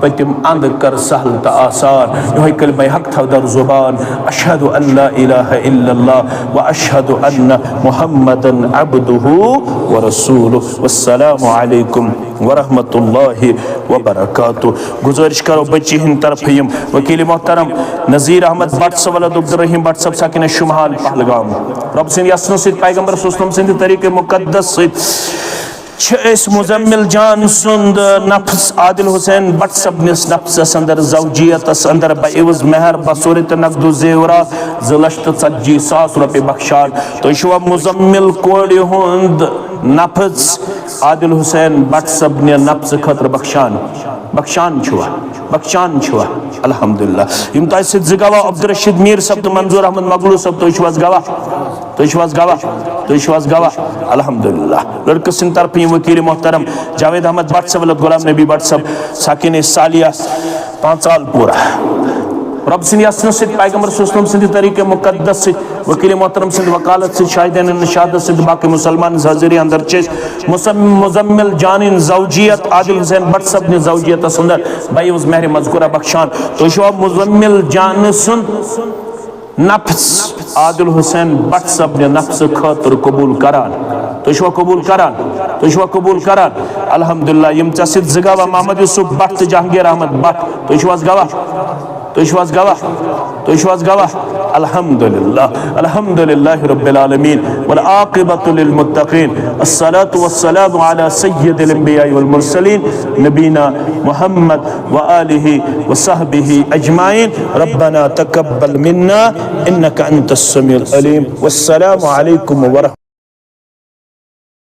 پٔتِم اند کر سہل تہٕ آسان۔ یِہوٚے کلمہ حق تھاو در زبان، اشہد ان لا الہ الا اللہ و اشہد ان محمدا عبدہ و رسولہ۔ والسلام علیکم ورحمۃ اللہ وبرکاتہ۔ گزارش کرو بچی ہند طرف یم وکیل محترم نذیر احمد بٹ صٲب ولد عبدالرحیم بٹ صٲب ساکن شمہان پہلگام۔ رب سند یسن سۭتۍ، پیغمبر صلی اللہ علیہ وسلم سند طریقہ مقدس سۭتۍ چھِ أسۍ مزمل جان سُنٛد نفس عادل حسین بٹ صٲبنِس نفسس اندر، زوجیتس اندر، بعوض مہر، بصورت نقد و زیورات، زٕ لچھ تہٕ ژتجی ساس رۄپیہِ بخشان۔ تُہۍ چھِوا مزمل کورِ ہُنٛد نفس عادل حسین بٹ صٲبنہِ نفسہٕ خٲطرٕ بخشان؟ بخشان چھِوا؟ بخشان چھِوا؟ الحمدللہ۔ یِم تۄہہِ سۭتۍ زٕ گواہ، عبدالرشید میر صٲب تہٕ منظور احمد مغلو صٲب، تُہۍ چھِو حظ گواہ؟ تُہۍ چھِو حظ گواہ؟ تُہۍ چھِو حظ گواہ؟ الحمدللہ۔ لڑکہٕ سٕنٛدِ طرفہٕ یِم وکیل محترم جاوید احمد بٹ صٲب، غلام نبی بٹ صٲب، ساکن سالیہ، پانٛژال پورہ۔ رب سٕنٛدِ یژھنہٕ سۭتۍ، پیغمبر صلی اللہ علیہ وسلم سٕنٛدِ طریقہ مقدس سۭتۍ، وکیل محترم سٕنٛدِ وکالت سۭتۍ، شاہدین شہادت سۭتۍ، باقی مسلمان حاضری اندر چھِ أسۍ مزم-، مزمل جانٕنۍ زوجیت عادل حسین بٹ صٲبنہِ زوجیتس اندر بعوض مہر مذکورہ بخشان۔ تُہۍ چھِوا مزمل جانہٕ سُنٛد نفس عادل حسین بٹ صٲبنہِ نفسہٕ خٲطرٕ قبول کران؟ تُہۍ چھِوا قبول کران؟ تُہۍ چھِوا قبول کران؟ الحمدللہ۔ یِم ژےٚ سۭتۍ زٕ گواہ، محمد یوسف بٹ تہٕ جہانگیر احمد بٹ، تُہۍ چھِو حظ گواہ؟ تُہۍ چھِو حظ گواہ؟ تُہۍ چھِو حظ گواہ؟ الحمدللہ، الحمدللہ رب العالمین، والعاقبۃ للمتقین، الصلاۃ والسلام علی سید الانبیاء والمرسلین، نبینا محمد وآلہ وصحبہ اجمعین۔ ربنا تقبل منا انک انت السمیع العلیم۔ والسلام علیکم ورحمۃ